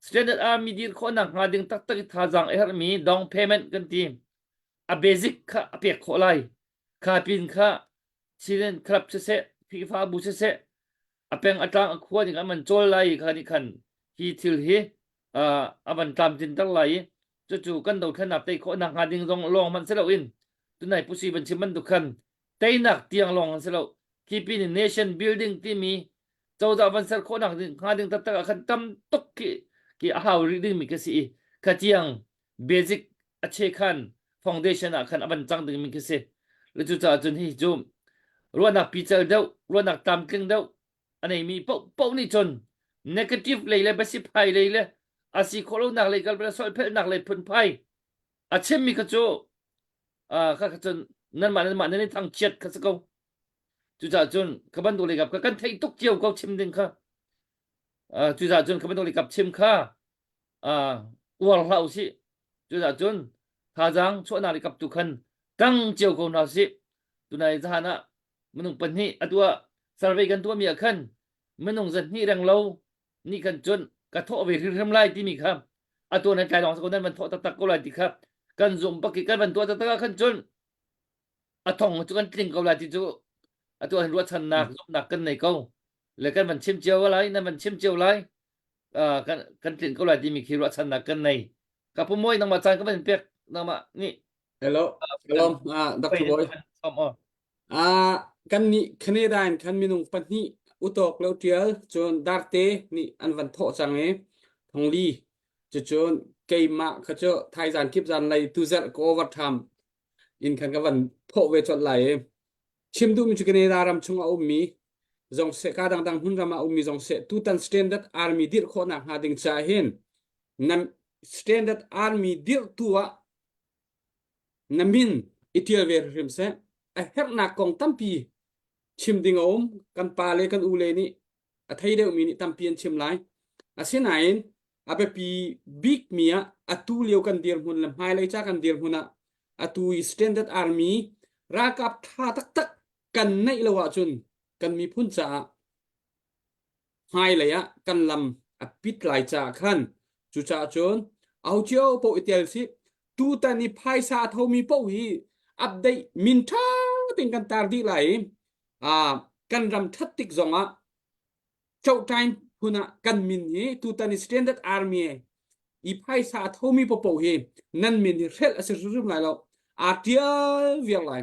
Standard Army dir khawhnak hnga ding taktak i thazaang a herhmi down payment kan ti a basic kha a pek khawh lai kha pin kha Chilean club siseh Khrihfabu siseh a peng a tlang a khua ning an van cawl lai i kha nih khan hi thil hi a van tlamtlinter lai i cucu kan dothlennak tei khawhnak hnga ding zong lawng hmanh si loin tunai pusi van chim bantuk khan teinak tiang lawng an si lo khi pin in nation building timi cozah van ser khawhnak ding hnga ding taktak ah khan tam tuk khi khi a hau rih dingmi khi si i kha tiang basic a che khan foundation ah khan a van cang dingmi khi si le cucaah cun hi cu ruahnak pical deuh ruahnak tlamtling deuh a neimi paoh paoh nih cun negative lei le basiphai lei le a si khawh lonak lei kal le solphelhnak lei phunphai a chimmi kha cu kha kha cun nanmah nanmah nan i thangchiat kha si ko cucaah cun ka bantuk lei kap kha kan theih tuk cio ko chim ding kha cucaah cun ka bantuk lei kap chim kha uar hlah usih cucaah cun thazaang chuahnak lei kap tu khan tang cio ko hna usih tunai zahan ah minung pahnih atu ah survey kan tuahmi ah khan minung zahnih reng lo nih khan cun ka thawh ve hrimhrim lai timi kha atu nan tlai lawng ko nan van thawh taktak ko lai ti kha kan zum bak i kan van tuah taktak ah khan cun a thong cu kan tling ko lai ti cu atu ah ruahchannak zumhnak kan nei ko le kan van chim cio lai nan van chim cio lai kan kan tlin ko lai timi khi ruahchannak kan nei ka pu moi nangmah caan ka van pek nangmah nih Hello. Hello. Ah, Dr. Boy. Ah, kan nih Canada in khan minung pahnih utok lo tial cun darte nih an van thawh cang i thongli cucun keimah kha cu thaizan kip zan lei tuzerh ka overtime in khan ka van thawh ve colh lai i chim duhmi cu Canada ram chung a ummi zong seh ka dangdang hmun ram ah ummi zong seh tutan standard army dirh khawhnak hnga ding caah hin nan standard army dirhtu ah na min i ṭial ve hrim seh. A herhnak kong tampi chim ding a um. Kan pa le kan u le nih a thei deuhmi nih tampi an chim lai. Asinain a biapi bikmi ah atu lio kan dirhmun le hmailei ca kan dirhmun ah atu i standard army ralkap ṭha taktak kan neih lo ahcun kan miphun caah hmailei ah kan lam a pit lai caah khan cucaah cun aho cio paoh i tel sih tutan i phaisa a thomi paoh hi update min ṭha tein kan tar dih lai i kan ram ṭhat tik zongah cohṭain phun ah kan min hi tutan i standard army i phaisa a thomi paoh hi nan min hi hrelh a si hrimhrim lai lo aa ṭial viar lai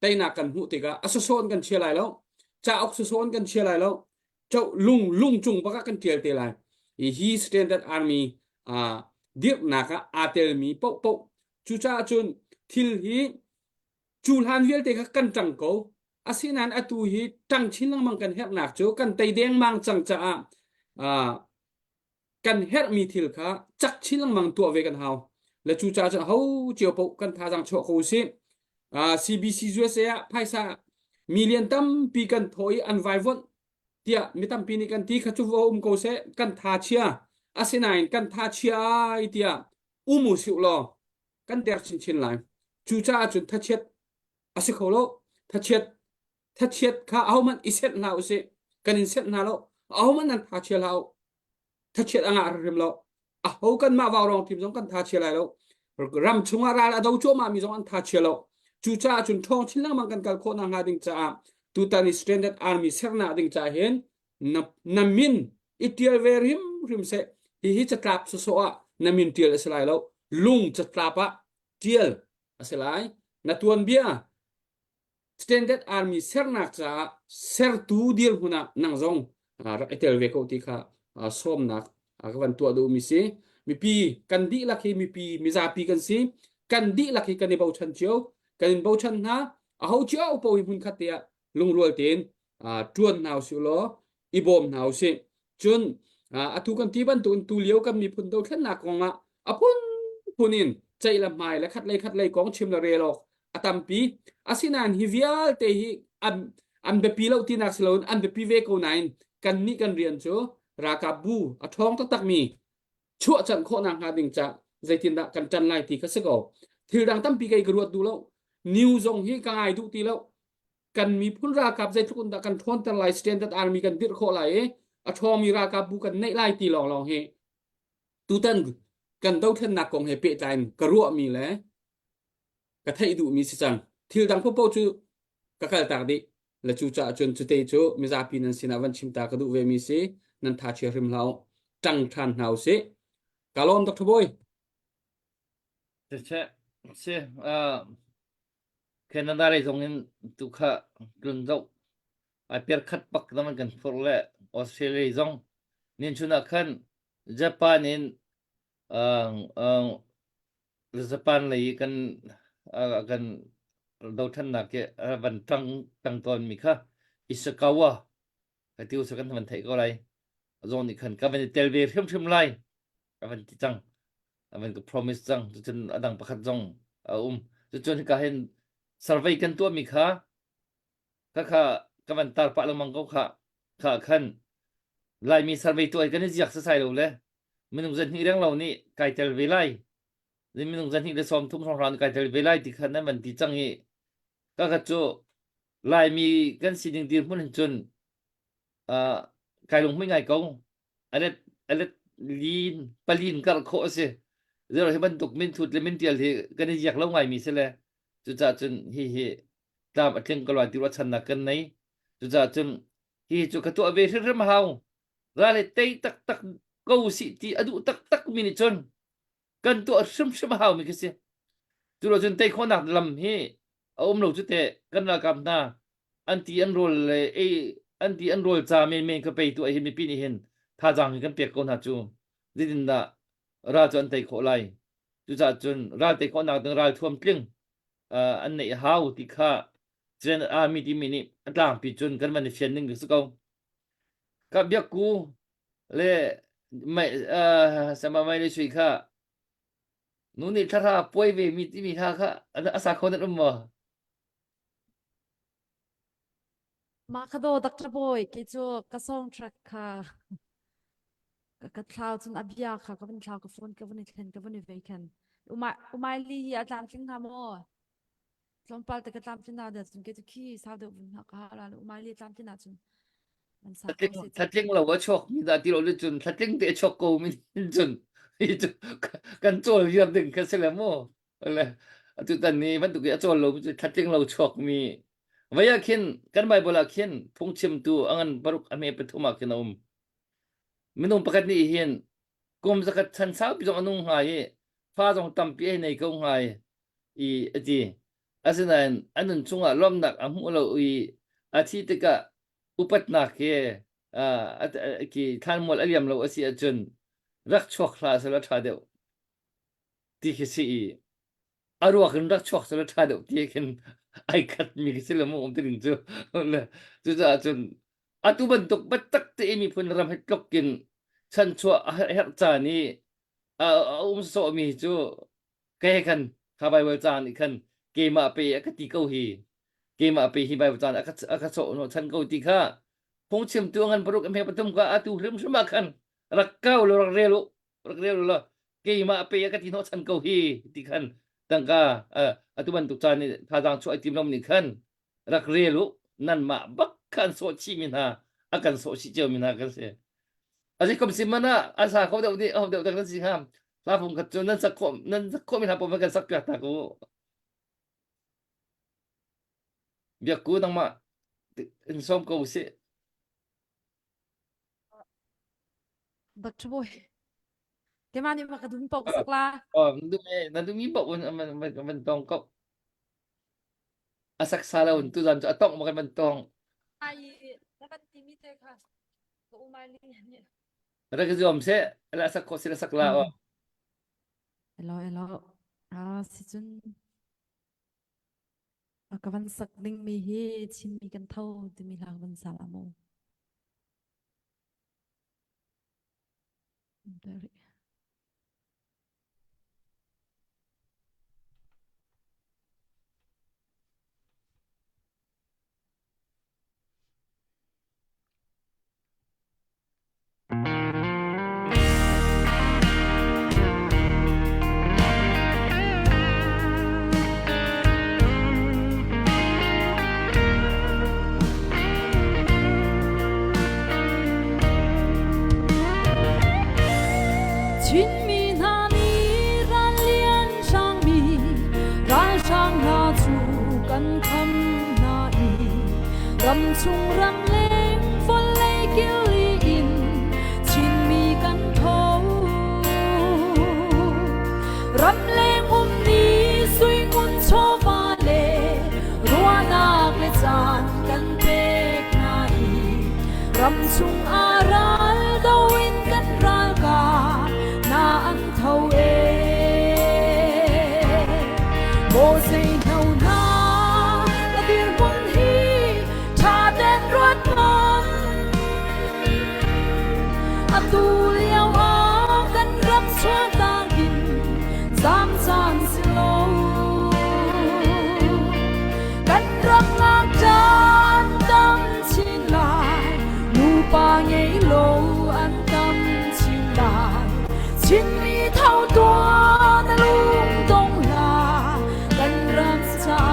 teinak kan hmuh tikah a sasawn kan chia lai lo cauk sasawn kan chia lai lo cho lung lung cung bak ah kan tial te lai hi standard army uh, dirhnak ah aa telmi paoh paoh cucaah cun thil hi cu hlan vialte kha kan ṭang ko asinain atu hi ṭang chin lengmang kan herhnak cu kan tei dengmang cang caah uh, kan herhmi thil kha cak chin lengmang tuah ve kan hau le cu ca cun ho cio paoh kan thazaang chuah ko usih uh, CBC USA ah phaisa million tampi kan thaw i an vaivonh tiah mi tampi nih kan ti kha cu va um ko seh kan tha chia asinain kan tha chia ai tiah um u siu law kan der chinchin lai cu caah cun thachiat a si kho lo thachiat thachiat kha ahohmanh i senh hlah usih kan in senh hna lo. Ahohmanh nan tha chia hlah u. Thachiat a ngah hrimhrim lo. Aho kanmah vaurawng team zong kan tha chia lai lo. Ram chungah ral a do cuahmah mi zong an tha chia lo. Cucaah cun ṭhawng chin lengmang kan kal khawh nakhnga ding caah tutan i Standard Army sernak ding caah hin na, na min i ṭial ve hrimhrim seh. Hihi catlap sawsawh ah na min ṭial a si lai lo. Lung catlap ah ṭial a si lai. Na tuanbia Standard Army sernak caah sertu dirhmun ah nang zong rak i tel ve ko ti kha sawmnak ka van tuah duhmi si. Mipi kan dihlak hi mipi mizapi kan si. Kan dihlak hi kan i bochan cio. Kan in bochan hna. Aho cio paoh hi hmunkhat te ah lungrual tein ṭuan hna usih law i bawm hna usih. Cun atu kan ti bantukin tulio kan miphun dothlennak kong ah a phunphun in ceih le hmai le khat lei khat lei kong chim le rel awk a tampi. Asinain hi vialte hi an an biapi lo tinak si loin an biapi ve ko nain kannih kan rian cu ralkap bu a ṭhawng taktakmi chuahcanh khawhnak hnga ding ca zeitindah kan ṭan lai ti kha si ko. Thil dang tampi kei ka ruat duh lo. New zong hi ka ngai duh ti lo. Kan miphun ralkap zeitluk in dah kan ṭhawnter lai standard army kan dirh khawh lai i a ṭhawngmi ralkap bu kan neih lai ti lawnglawng hi tutan kan dothlennak kong he pehtlai in ka ruahmi le ka theih duhmi si cang. Thil dang popo cu ka kaltak dih. Le cu caah cun cute cu mizapi nan sinah van chim ta ka duh ve mi si nan tha chia hrim hlah u. Ṭang ṭhan hna usih. Ka lawm Dr. Bawi. Siseh, si, uh, Canada lei zong in tu kha tlun zoh ai per khat bak naman kan phurh le Australia zong nin chun ah khan Japan in uh, uh, Japan lei kan uh, kan dothlannak ke van tang tang tawn mi kha Ishikawa ka ti usa kan van theih ko lai zong nih khan ka van i tel ve hrimhrim lai ka van ti cang a van ka promise cang cucun a dang pakhat zong a um cucun hika hin survey kan tuahmi kha kha kha ka van tar pah lengmang ko kha kha khan Laimi survey tuah kan i ziak sasai lo le minung zan hnih reng lo nih kai tel ve lai minung zan hnih le sawm thum hrawng kai tel ve lai ti khan nan van ti cang i ka kha cu Laimi kan sining dirhmun hin cun uh, kai lunghmui ngai ko alet alet lin palin kar khawh a si zero hi bantuk min thut le min tial hi kan i ziak lo ngai mi si le cucaah cun hi hi tlam a tling ko lai ti ruahchannak kan nei cucaah cun hi cu ka tuah ve hrimhrim hau ral hi tei taktak ko si ti a duh taktak mi nih cun kan tuah hrimhrim hau mi khi si cu lo cun tei khawhnak lam hi a um lo cu teh kan ralkap hna an ti an rawl le ei an ti an rawl ca menmen ka pei tu hi mipi nih hin thazaang hi kan pek ko hna cu zeitindah ral cu an tei khawh lai cucaah cun ral tei khawhnak ding ral thuam tling an neih hau ti kha Chin army timi nih a tlangpi cun kan van i fian ning si ko ka biakku le mai sama mai le sui kha nu nih thlarha puai ve mi timi hla kha a sa kho nan um maw Mah kha daw Dr. Bawi kei cu ka song track kha ka thlau cun a bia kha ka van thlau ka phone ka van i thlen ka van i vei khan umai umai li hi a tlamtling hnga maw tlawmpal te ka tlamtlin na da cun ke cu khi sau deuh vun hna ka ha la umai li a tlamtlin ahcun man sa ko se Tlatling lo a chuak mi dah ti lo le cun tlatling te a chuak ko mi cun hi cu kan cawl viar ding kha si le mu le atu tan ni bantuk i a cawl lo mi cu tlatling lo chuak mi Vai ah khin kan Bible ah khin phungchimtu a ngan paruk a hme pathum ah khin a um. Minung pakhat nih hin kum zakhat chan saupi zong a nung hnga i fa zong tampi a nei ko hnga i a ti. Asinain a nun chungah lawmhnak a hmuh lo i a thi tikah upatnak he ki thlanmual a liam lo a si ahcun rak chuak hlah selaw ṭha deuh ti khi si i a ruak in rak chuak selaw ṭha deuh ti khin ai khat mi khi si le mu um ti ding cu cucaah cun atu bantuk biatak te i miphun ram hi tluk in chanchuah a herh caan i a um sawh mi cu kei khan kha Bible caan nih khan keimah pe a ka ti ko hi keimah pe hi Bible caan a ka a ka sawh hnawh chan ko ti kha phungchimtu ngan paruk hme pathum ka atu hrimhrim ah khan rak kau lo rak rel u rak rel u law keimah pe a ka ti hnawh chan ko hi ti khan tangka atu bantuk caan nih thazaang chuah ai tim lo nih khan rak rel u nanmah bak kha an sawh chih mi hna. A kan sawh chih cio mi hna kan si. A si kom si man ah a sa kho deuh nih ho deuh dak nan si hnga. Hla phung khat cu nan sak khawh nan sak khawh mi hla paoh kan sak piak ta ku. Biak ku nangmah in sawm ko usih. Dr. Boy. Keimah nih ma ka dum paoh ka sak la. Oh, na dum e, na dum mi paoh van van tong ko. A sak sa lo tu zan cu a tong ma kan van tong. Ai, na van ti mi te kha. Ka umai li nih. Rak zuam se, la sak ko si la sak la o. Hello, hello. Ah, si cun ka van sak ding mi hi Chinmi kan tho timi hla ka van sa la mu. Chinmi hna nih rallian hrangmi ralhrang hna cu kan kham hna i ramchung ramleng vawlei kili in Chinmi kan tho. Ramleng ummi suingun chawva le ruahnak le caan kan pek hna i ram chung ah ral do in kan ralkap na an tho e. Maw zei hno hna na dirhmun hi ṭha ten ruat hmanh. Atu lio ah kan ram chuahtak in zaam caan si lo. Kan ram ngakṭan tam chin lai, nupa ngei lo an tam chin lai. Chinmi tho tuah na lung dong hlah, kan ram caah.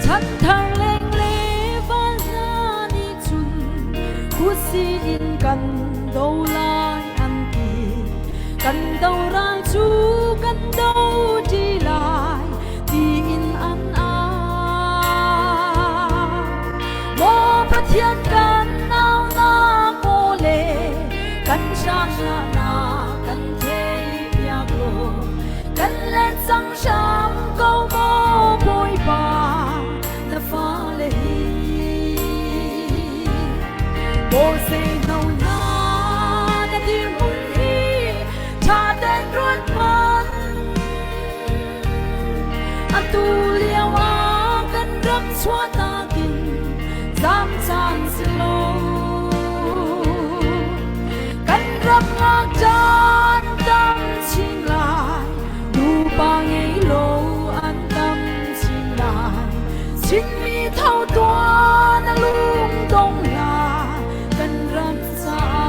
Chanthar lengle val hna nih cun khusi in kan do lai an ti. Kan do ral cu kan do ṭi lai tiin an au. Maw Pathian kan naunak aw le kan hrahnak kan theihpiak law kan let cang hram ko maw Bawipa na fale hi. Mose no na na dirhmun hi ṭha ten ruat hmanh. Atu lio ah kan ram chuahtak in zam caan si lo. Kan ram ngakṭan tam chin lai, nupa ngei lo an tam chin lai. Chinmi tho tuah na lung dong hlah, kan ram caah.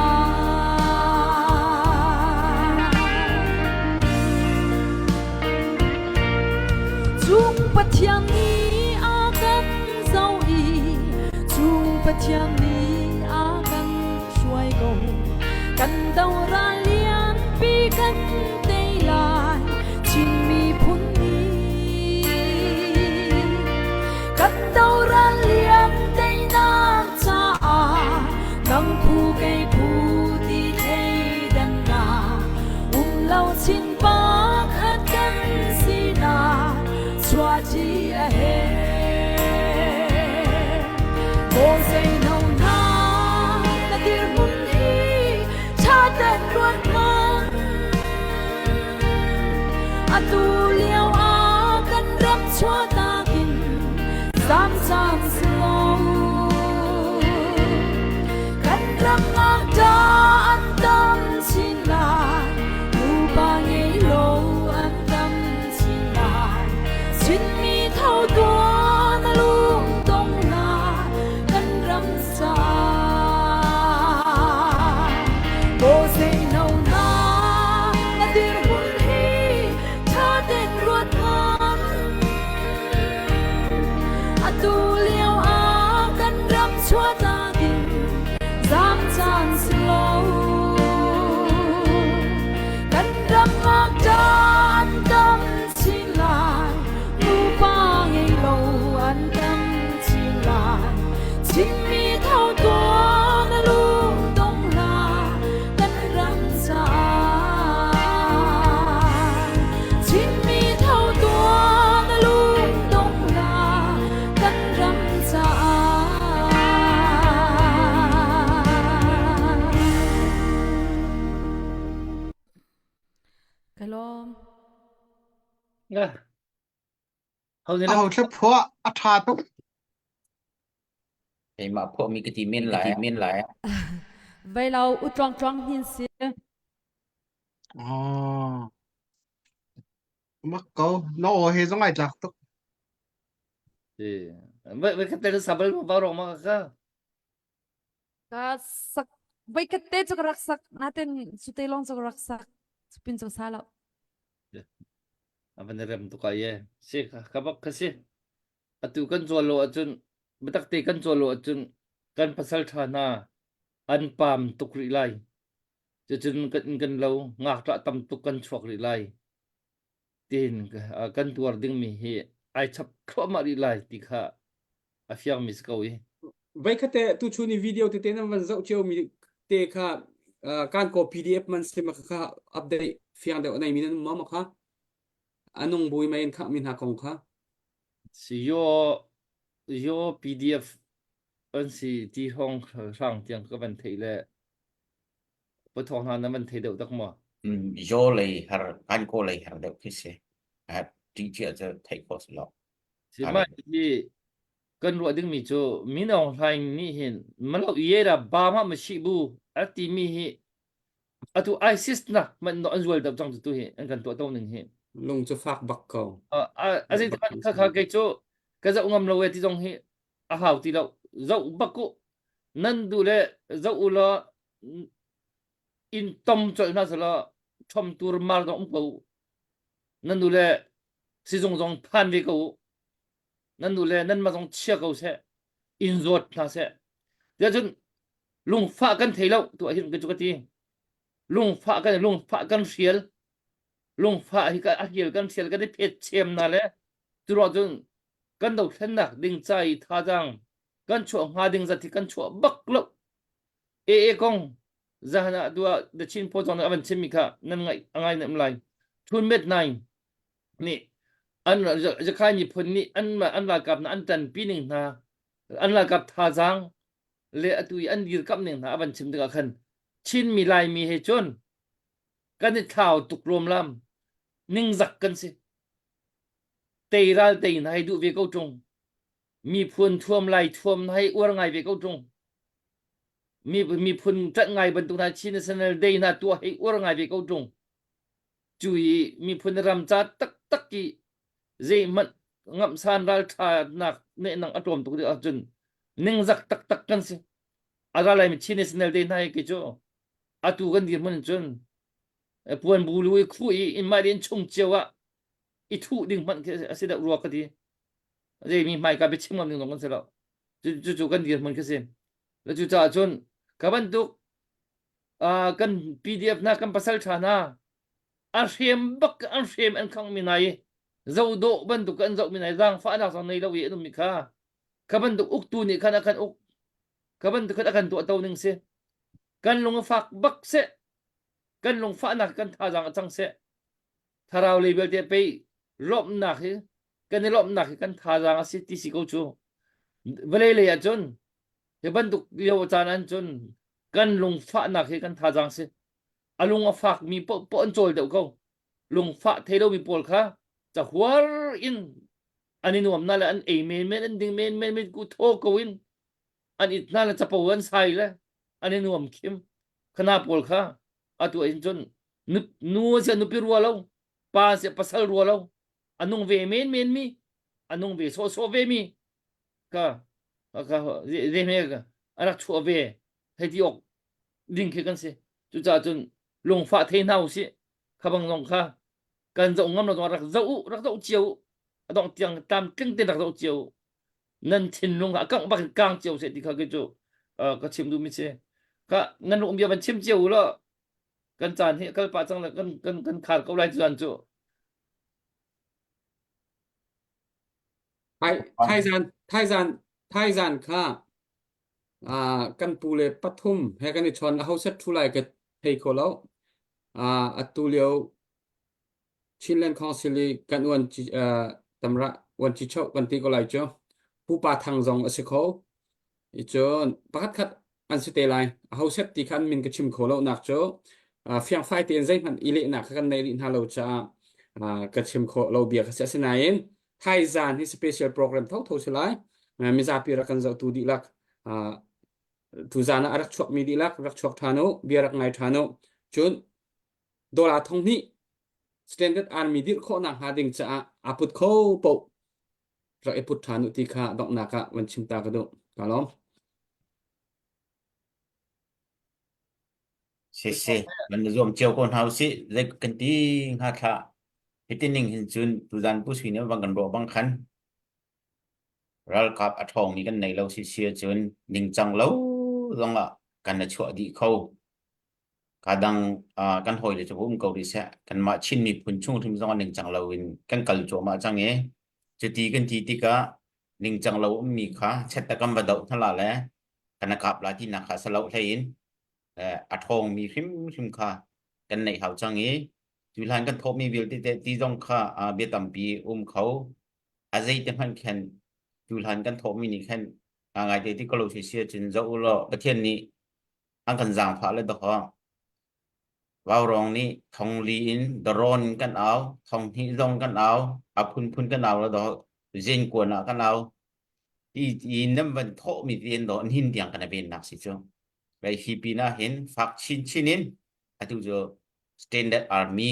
Cung Pathian nih a kan zoh i cung Pathian nih a kan hruai ko. Kan do ral lianpi kan tei lai Chin miphun nih. Kan do ral lian teinak caah nang phu kei phu ti thleidannak um lo chin pakhat kan sinak chuahṭi a herh. Maw zeino hna na dirhmun hi ṭha ten ruat hmanh. Atu lio ah kan ram chuahtak in zaam caan si lo. Kan ram ngakṭah an tam chin lai, nupa ngei lo an tam chin lai. Chinmi tho tuah na lung dong hlah, kan ram caah. Maw zeino hna na dirhmun hi ṭha ten ruat hmanh. Ka ho nih A ho thle phuah a ṭha tuk. Keimah phuahmi ka ti men lai. Men lai. Vei lo u tluang tluang hin si. Oh. Mak ko. Na aw he zong ai tlak tuk. Si. Vai vai khat te sabal ma rong ma ka. Ka sak voi khat te cu ka rak sak natin cu te lawng cu ka rak sak pin cu sa lo. A van rem tuk ai ye. Si ka bak ka si. Atu kan zual lo ahcun biatak te kan zual lo ahcun kan pasal ṭha hna an pam tuk rih lai. Cucun kan kan lo ngakṭah tam tuk kan chuak rih lai. Tiin kan tuar dingmi hi ai chap thluahmah rih lai ti kha a fiangmi si ko i. Voikhat te tuchun i video tete nan van zoh cio mi te kha kan ko PDF man si ma kha update fiang deuh nei mi nan um ma kha anung bui mai in khak mi hna kong kha Si yo yo PDF an si ti hong hrang tiang ka van thei le pathawng hna na van thei deuh tak maw? Yo lei har kan ko lei har deuh khi si. Ti cia cu theih khawh si lo. Si ma hi kan ruah dingmi cu Min Aung Hlaing nih hin malo ye da ba ma ma shi bu a ti mi hi atu ISIS nak man no an zual deuh cang tu hi an kan tuah to ning hi lung cu fak bak ko a zei kha kha kei cu ka zoh ngam lo e ti zong hi a hau ti lo zoh bak ku nan du le zoh u law in tom colh hna selaw thom tur mar dong um ko nan nu le sizung zong phan ve ko nan nu le nan ma zong chia ko seh in zawt hna seh tiah cun lungfah kan thei lo tu hin ka cu ka ti lungfah kan lungfah kan hrial lungfah hi ka a hrial kan hrial kan i phet chem na le cu ruang cun kan dothlennak ding ca i thazaang kan chuah hnga ding zat hi kan chuah bak lo AA kong zahan ah tu ah The Chin Post zong nih a van chimmi kha nan ngaih a ngai nem lai Thun Met Naing nih an Jakhai miphun nih an an ralkap hna an ṭanpi ning hna an ralkap thazaang le atu i an dirkamh ning hna a van chim tikah khan Chinmi Laimi he cun kan i thlau tuk ruamlam ningzak kan si tei ral tei hna hei duh ve ko ṭung miphun thuam lai thuam hna hei uar ngai ve ko ṭung mi miphun ṭanh ngai bantuk hna Chin National Day hna tuah hei uar ngai ve ko ṭung cu i miphun ram ca taktak i zeihmanh ngamhsan ralṭhanak nehnang a tlawm tuk ding ahcun ningzak taktak kan si a ra laimi Chin National Day hna hi kei cu atu kan dirhmun in cun puan bu lu i khuh i in mah in chung cio ah i thuh ding hmanh khi a si deuh rua ka ti zei mi hmaika biachim ngam ding zong kan si lo cu cu kan dirhmun khi si cu caah cun ka bantuk kan PDF hna kan pasal ṭha hna a hrem bak an hrem an khang mi nai zo dawh bantuk an zoh mi nai zaangfahnak zong nei lo i an um mi kha kha bantuk uktu nih khan a kan uk kha bantuk khan a kan tuah to ning si kan lung a fak bak seh kan lungfahnak kan thazaang a cang seh thlarau lei vialte pei lawmhnak hi kan i lawmhnak hi kan thazaang a si ti si ko cu vawlei lei ah cun hi bantuk lio caan an cun kan lungfahnak hi kan thazaang si a lung a fakmi paoh an cawl deuh ko lungfah thei lomi pawl kha cahuar in an i nuam na le an ei men men an ding men men men ku thaw ko in an it hna le capo an sai le an i nuam khim khana pawl kha atu in cun nu sia nupi rua lo pa sia pasal rua lo a nung ve men men mi a nung ve sawh sawh ve mi ka ka ze me ka a rak chuah ve hei ti awk ding khi kan si cucaah cun lungfah thei hna usih kha bang zong kha kan zoh ngam lo zong rak zoh u rak zoh cio u a dongh tiang tlamtling tein rak zoh cio u nan thinlung a kangh bak in kang cio seh ti kha kei cu ka chim duhmi si ka nan lung bia van chim cio u law kan caan hi kal pah cang le kan kan kan khar ko lai caan cu Thai thaizan thaizan thaizan kha kan pu le pathum he kan i chawn aho set thu lai ka thei kho lo. Atu lio Chinland Council i kan uan tamra uan chi chau kan ti ko lai cu. Pupa thang zong a si kho. I cun pakhat khat an si te lai. Aho set ti kha an min ka chim kho lo nak cu fiangfai tein zeihmanh i lehnak kha kan nei rih hna lo caah. Ka chim khawh lo bia kha si. Asinain thaizan hi special program thotho si lai. Mizapi rak kan zohtu dihlak tuzan ah a rak chuakmi dihlak rak chuak ṭhan u, bia rak ngai ṭhan u. Cun dollar thong hnih standard army dirh khawhnak hnga ding caah aa put kho paoh rak i put ṭhan u ti kha donghnak ah van chim ta ka duh. Ka lawm. Si si, kan zuam cio ko hna usih. Zei kan ti hnga thlah. Hiti ning hin cun tuzan Pu Sui nih bang kan ruah bang khan ralkap a ṭhawngmi kan nei lo si si ahcun ningcang lo zong ah kan i chuah dih kho. Ka dang uh, kan hawile cu um ko rih seh. Kanmah Chin miphun chung hrim zong ah ningcang lo in kan kal cuahmah cang i cuti kan ti tikah ningcang lo ummi kha chet kan va doh hna la le kan kap la tinak kha salo hlei in a ṭhawngmi hrimhrim kha kan neih hau cang i cuhlan kan thawhmi vialte te ti zong kha bia tampi um kho. A zeite hmanh khan cuhlan kan thawhmi nih khan ngaite ti ko lo si si ahcun zoh u law Pathian nih an kan zaangfah le dawh. Vaurawng nih thongli in darawn in kan au, thonghnih zong kan au, a phunphun kan au la dawh, zinkuan ah kan au. Ti ti nan van thawhmi ti in dawh hin tiang kan vennak si cu. Lai hi pin ah hin fak chinchin in atu cu standard army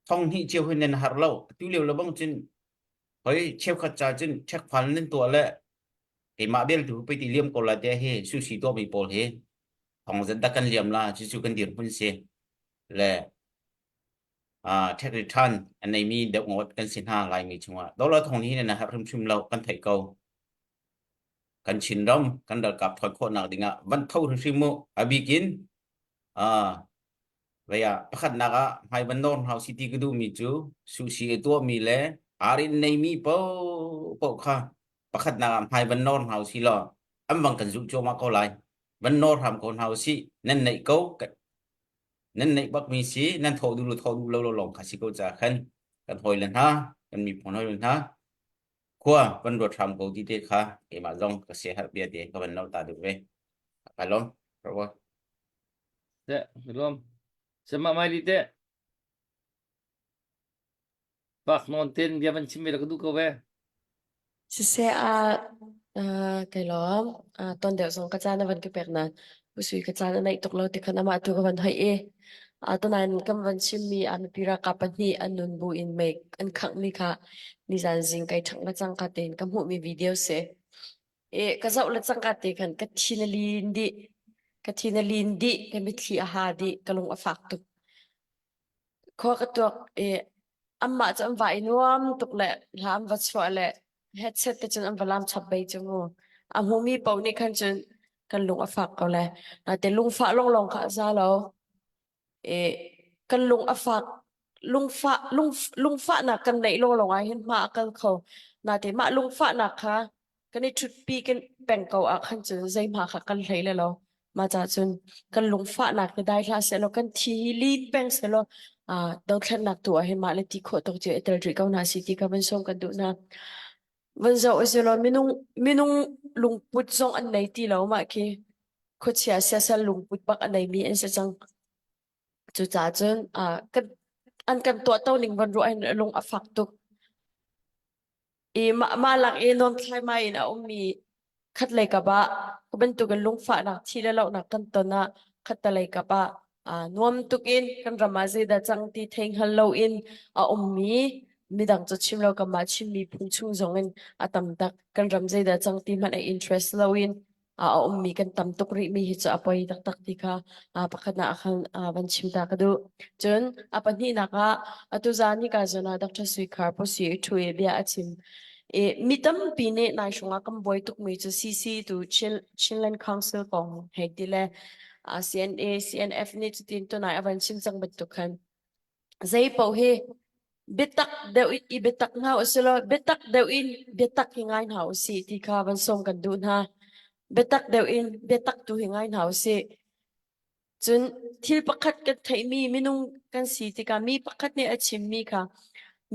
thonghnih cio hin nan har lo. Atu lio le bang cun hoi cheukhat ca cun checkfal nan tuah le keimah bel tu pei ti liam ko la te hi sushi tuahmi pawl hi thong zat dah kan liam la cucu kan dirhmun si le uh, tax return a neimi deuh ngawt kan si hna laimi chungah dollar thong hi na har hrimhrim lo kan theih ko kan Chinram kan ralkap thoi khawhnak dingah van tho hrimhrim mu a bikin uh, vei ah pakhatnak ah hmai van nawr hau si ti ka duhmi cu sushi a tuahmi le arin neimi paoh kha pakhatnak ah hmai van nawr hna usih law an bang kan zuh cuahmah ko lai. Van nawr hram ko hna usih. Nan neih ko. Nan neih bakmi si nan thawh duh lo thawh duh lo lo lawng kha si ko ca khan kan hawile hna kan miphun hawile hna khua van ruat hram ko ti te kha keimah zong ka siaherh bia te ka van no ta duh ve. Ka lawm. Rawa. Te, lawm. Sama mai li te. Pak nawn ten bia van chim ve la ka duh ko ve. Siseh ah uh, kai lawm. Uh, ton deuh zong ka caan a van ka pek nain usui ka caan a naih tuk lo ti khan amah tu ka van hoih i uh, tunain kan van chimmi a mipi ralkap pahnih an nun bu in mei an khanghmi kha nizan zing kai ṭhangh le cangka tein ka hmuhmi video si. E, ka zoh le cangka te khan ka thin a lin dih. Ka thin a lin dih, ka mitthli a ha dih, ka lung a fak tuk. Khua ka tuak i anmah cu an va i nuam tuk le hla an va chuah le headset te cun an va lam chap bei cu mu. A hmumi paoh nih khan cun kan lung a fak ko le. Naite lungfah lawnglawng kha a za lo. I kan lung a fak lungfah lung lungfahnak kan neih lawnglawng ah hin hma a kal kho. Naite mah lungfahnak kha kan i ṭhutpi kan peng ko ah khan cun zeihma kha kan hlei le lo. Mah caah cun kan lungfahnak hi dai hlah sehlaw kan thi hi lin peng sehlaw uh, dothlennak tu ah hin mah le ti khawh tawk cio i tel rih ko hna si ti kha van sawm kan duh hna. Van zoh usilaw minung minung lungput zong an nei ti lo mah khi khuachia siasal lungput bak a neimi an si cang. Cucaah cun uh, kan an kan tuahto ning van ruah hin lung a fak tuk. I mah mah lak i nuamthlaimai in a ummi khatlei kap ah ka bantukin lungfahnak thi le lohnak kan ton ah khattelei kap ah aa nuam tuk in kan ram ah zeidah cang ti thei hngal loin a ummi midang cu chim lo kanmah Chin miphun chung zong in a tam tak kan ram zeidah cang ti hmanh a interest loin a ummi kan tam tuk rihmi hi cu a poi taktak ti kha pakhatnak ah khan van chim ta ka duh. Cun a pahnihnak ah atu zan hi ka zawn ah Dr. Sui Khar Posi i thu i bia a chim. I mi tampi nih nai hrawng ah kan buai tukmi cu CC tu Chin, Chinland Council kong hei ti le CNA, CNF nih cutin tunai a van chim cang bantuk khan Zei paoh hi biatak deuh in i biatak hna usih law biatak deuh in biatak hi ngai hna usih ti kha van sawm kan duh hna. Biatak deuh in biatak tu hi ngai hna usih. Cun thil pakhat kan theihmi minung kan si tikah mi pakhat nih a chimmi kha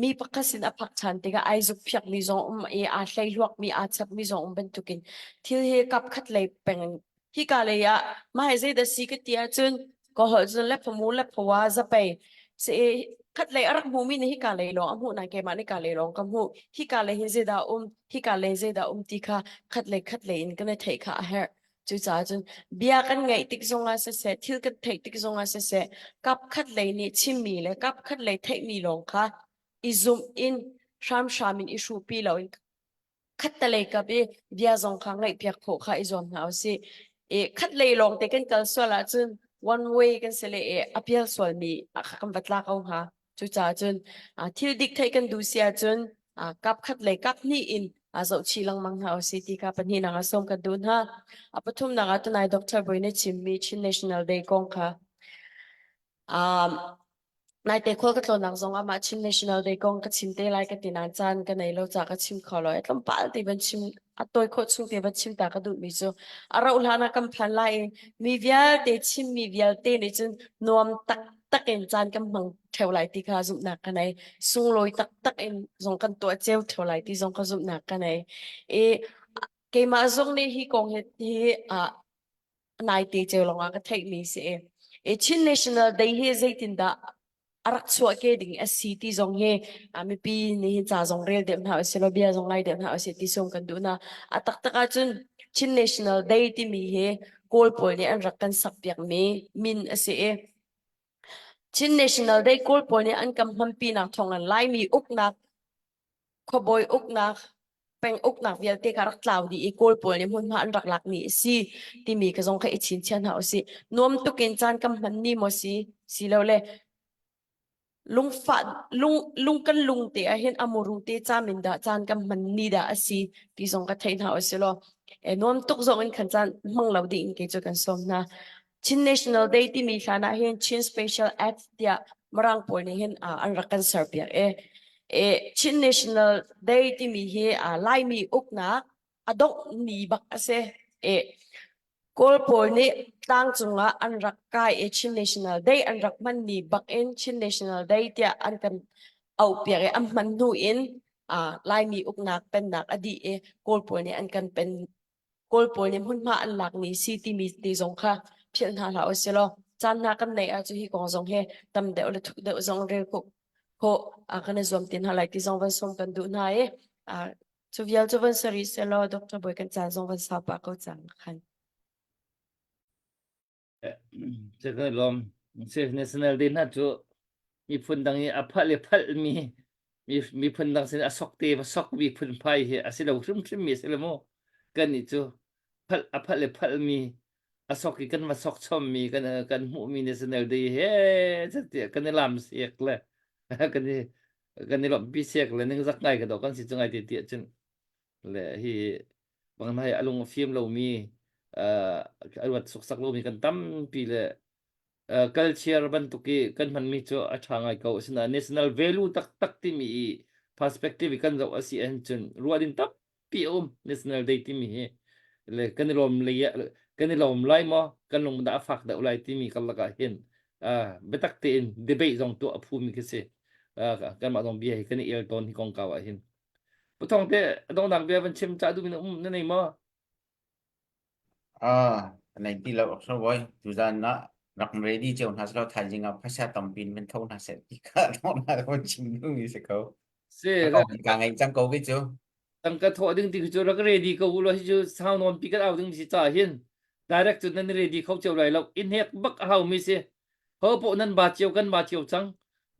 mi pakhat sin a phak ṭhan tikah ai zukphiakmi zong um i aa hleihluakmi aa chapmi zong um bantukin thil hi kap khat lei peng in hika lei ah mah hi zeidah si ka ti ahcun ka holh cun le phamu le phawa zapei si. Khatlei a rak hmumi nih hika lei lawng a hmuh nain keimah nih ka lei lawng ka hmuh. Hika lei hin zeidah a um, hika lei zeidah a um ti kha khatlei khatlei in kan i theih kha a herh. Cucaah cun bia kan ngaih tik zongah siseh, thil kan theih tik zongah siseh, kap khat lei nih chimmi le kap khat lei theihmi lawng kha i zumh in hramhram in i hruhpi loin khattelei kap i bia zong kha ngaihpiak khawh kha i zuam hna usih. I khatlei lawng te kan kal sual ahcun one way kan si le i a pial sualmi kan va tla ko hnga. Cucaah cun thil dik theih kan duh si ahcun kap khat lei kap hnih in zohchih lengmang hna usih ti kha pahnihnak ah sawm kan duh hna. A pathumnak ah tunai Dr. Bui nih chimmi Chin National Day kong kha Um, naite khual ka tlawnnak zong ah mah Chin National Day kong ka chim te lai ka ti nain caan ka nei lo ca ka chim kho lo. Tlawmpal te van chim a tawi khawh chung te van chim ta ka duhmi cu a rauh hlan ah kan phan lai i mi vialte chimmi vialte nih cun nuam taktak in caan kan hmang theo lai ti kha zumhnak ka nei. Sunglawi taktak in zong kan tuah cio theo lai ti zong ka zumhnak ka nei. I keimah zong nih hi kong hi, hi ah naite ceu lawngah ka theihmi si. I Chin National Day hi zeitindah a rak chuah ke ding a si ti zong hi mipi nih hin ca zong rel deuh hna usih law bia zong ngai deuh hna usih ti sung kan duh hna. A taktak ahcun Chin National Day timi hi Kawl pawl nih an rak kan sakpiakmi min a si i Chin National Day Kawl pawl nih an kan hmanpinak thawngin Laimi uknak khuabawi uknak peng uknak vialte kha rak tlau dih i Kawl pawl nih hmunhma an rak lakmi a si timi ka zong kha i chinchiah hna usih. Nuam tuk in caan kan hman ni maw si silole lungfah lung lung kan lung te ah hin a muru te cam in dah caan kan hman ni dah a si ti zong ka theih hna usih law e nuam tuk zong in khan caan hmang lo ding in kei cu kan sawm hna. Chin National Day timi hlan ah hin Chin Special Act tiah Mirang pawl nih hin uh, an rak kan serpiak e. E Chin National Day timi hi uh, Laimi uknak a dongh ni bak a si. E Kawl pawl nih tlangcung ah an rak kai i Chin National Day an rak hman ni bak in Chin National Day tiah an kan auhpiak i an hman hnu in uh, Laimi uknak pennak a dih i Kawl pawl nih an kan pen Kawl pawl nih hmunhma an lakmi si timi te zong kha philh hna hlah usih law caan hna kan neih ahcun hi kong zong hi tam deuh le thuk deuh zong rel khawh khawh kan i zuam te hna lai ti zong van sawm kan duh hna i cu vial cu van sari selaw Dr. Bawi kan caan zong van sau pah ko cang khan. Cu lawm National Day hna cu miphun dang i a phalh i phalhmi miphun dang sin a sok te va sok mi phunphai hi a si lo hrimhrim mi a si lo mu kannih cu phalh a phalh i phalhmi a sok i kan va sok chommi kan kan hmuhmi National Day he tiah kan i lam siak le kan i kan i lawmhpi siak le ningzak ngai ka do kan si cu ngai te tiah cun le hi bang hi a lung a fim lomi a ruat suksak lomi kan tampi le culture bantuk i kan hmanmi cu a ṭha ngai ko asinain national value taktak timi i perspective i kan zoh a si ahcun ruah ding tampi a um national day timi hi le kan i lawm lei kan i lawm lai maw kan lung dah a fak deuh lai timi karlak ah hin biatak tein debate zong tuah a phumi khi si kanmah zong bia hi kan i el tawn hi kongkau ah hin Pu Thawng te donghnak bia van chim cah duhmi na um na nei maw? Ah, nei ti lo so boy tuzan ah rak ready cio hna selaw thaizing ah phaisa tampi in van tho hna seh ti kha donghnak van chim duhmi si ko. Si Ka kong ka ngai cang ko ve cu. Tangka thawh ding ti cu rak ready ko u law hi cu sau nawn pi kan au ding si ca hin direct cu nan ready kho cio lai lo in hek bak a hau mi si ho poh nan ba cio kan ba cio cang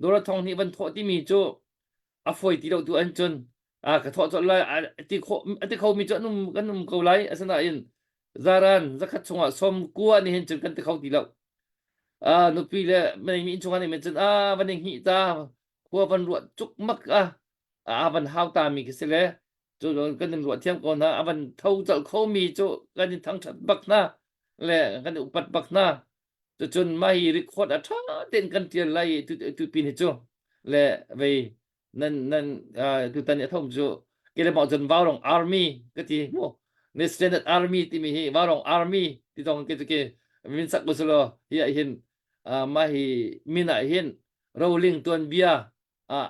dora thong nih van thawh timi cu a fawi ti lo tu an cun a ka thawh colh lai a ti kho a ti khomi cu an um kan um ko lai asinain zaran zakhat chungah som kua nih hin cun kan ti kho ti lo a nupi le mi innchung an cun a van i hngih ta khua van ruah cuk mak a a van hau ta mi khi si le cu kan in ruah thiam ko hna a van tho colh kho mi cu kan in thangthat bak hna le kan i upat bak hna Cucun mah hi record a ṭha tein kan ṭial lai i tu tu pin hi cu le vei nan nan uh, tutan i a thom cu kelemah cun Vaurong Army ka ti mu ne Standard Army timi hi Vaurong Army ti zong ke ke min sak bu selaw hi ah hin uh, mah hi min ah hin roling tuanbia ah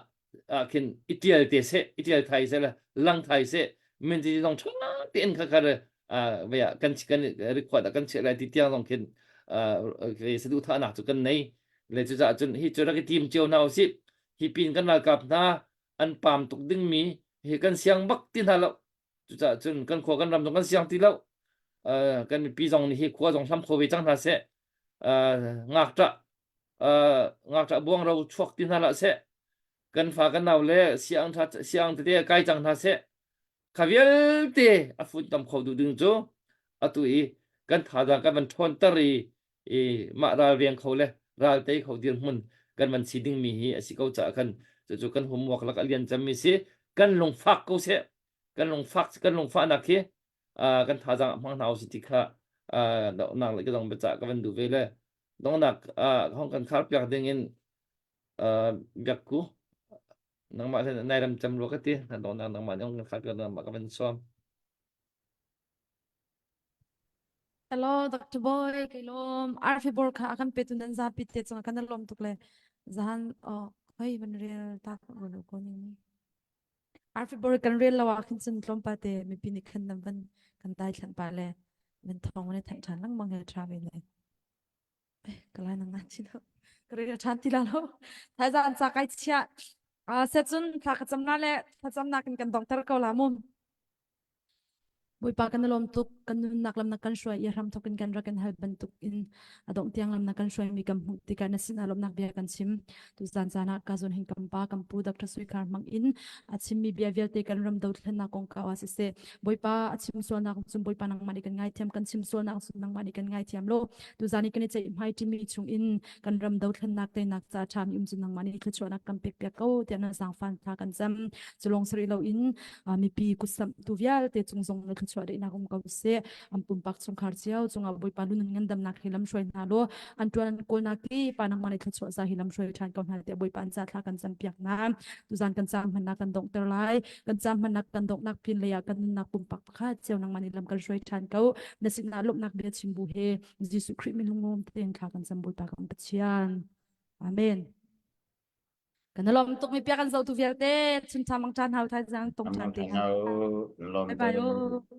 ah khin i ṭial te seh i ṭial thai seh le lang thai seh min ti zong ṭha tein kha kha ve ah kan kan record ah kan chiah lai ti tiang zong khin saduhthahnak cu kan nei le cucaah cun hi cu rak i tim cio hna usih. Hi pin kan ralkap hna an pam tuk dingmi hi kan siang bak ti hna lo. Cucaah cun kan khua kan ram zong kan siang ti lo. Uh, kan mipi zong nih hi khua zong hlam kho ve cang hna seh. Uh, ngakṭah uh, ngakṭah buangro chuak ti hna hlah seh. Kan fa kan nau le siang ṭha siang tete kai cang hna seh. Kha vialte a funtom kho duh ding cu atu i kan thazaang kan van ṭhawnter i i mah ral veng kho le ral tei kho dirhmun kan van si dingmi hi a si ko caah khan cucu kan homework lak a lian cemmi si kan lungfak ko seh kan lungfak kan lungfahnak hi kan thazaang ah hmang hna usih ti kha donghnak le ka dong biacah ka van duh ve le donghnak hong kan khar piak ding in biakku nangmah le nai ram cem rua ka ti na donghnak nangmah nih hong kan khar piak nangmah ka van sawm Hello, Dr. Boy, kei lawm. Arfi bor kha a kan petu nan zapi te cungah kan lawm tuk le zahan oh hoi van rel ta ko ko ning. Arfi bor kan rel lo ah khin cun tlawmpal te mipi nih khan nan van kan dai thlan pa le van thong van i thanh ṭhan lengmang he ṭha ve le. Eh, ka lai nang nan chi lo. Ka rel ṭhan ti la lo. Thaizan ca kai chia. Ah, se cun thla ka cam na le thlacam nakin kan dongter ko la mu. Bawipa kan i lawm tuk. Kan nunnak lam na kan hruai i hramthawk in kan rak in hal bantuk in a dongh tiang lam na kan hruaimi kan hmuh tikah na sinah lawmhnak bia kan chim. Tuzan caan ah ka zawn hin kan pa kan pu Dr. Sui Khar hmang in a chimmi bia vialte kan ram dothlennak kongkau ah siseh Bawipa a chim sualnak cun Bawipa nangmah nih kan ngaithiam kan chim sualnak cun nangmah nih kan ngaithiam lo. Tuzan i kan i ceihmai ṭimi chung in kan ram dothlennak teinak ca ṭhami um cu nangmah nih thluachuahnak kan pek piak ko tiah na zaangfan thla kan cam. Culong sari loin mipi kutsamh tu vialte cung zong na thluachuah daihnak um ko seh. An pumpak chungkhar cio cungah Bawipa lunun ngandamnak hi lam hruai hna law an ṭuan an kawlnak ki pa nangmah nih thluachuah za hi lam hruai ṭhan ko hna tiah Bawipa an ca thla kan cam piak hna. Tuzan kan caam hmannak kan donghter lai. Kan caam hmannak kan donghnak pin lei ah kan nunnak pumpak pakhat cio nangmah nih lam kan hruai ṭhan ko. Na sinah lawmhnak bia chim bu he Jesuh Khrih min lungawm tein thla kan cam Bawipa kan Pathian. Amen. Kan lawm tuk mi pia kan zotu vialte chun cha mang chan hau thai zang tong chan te Lawm Bye bye.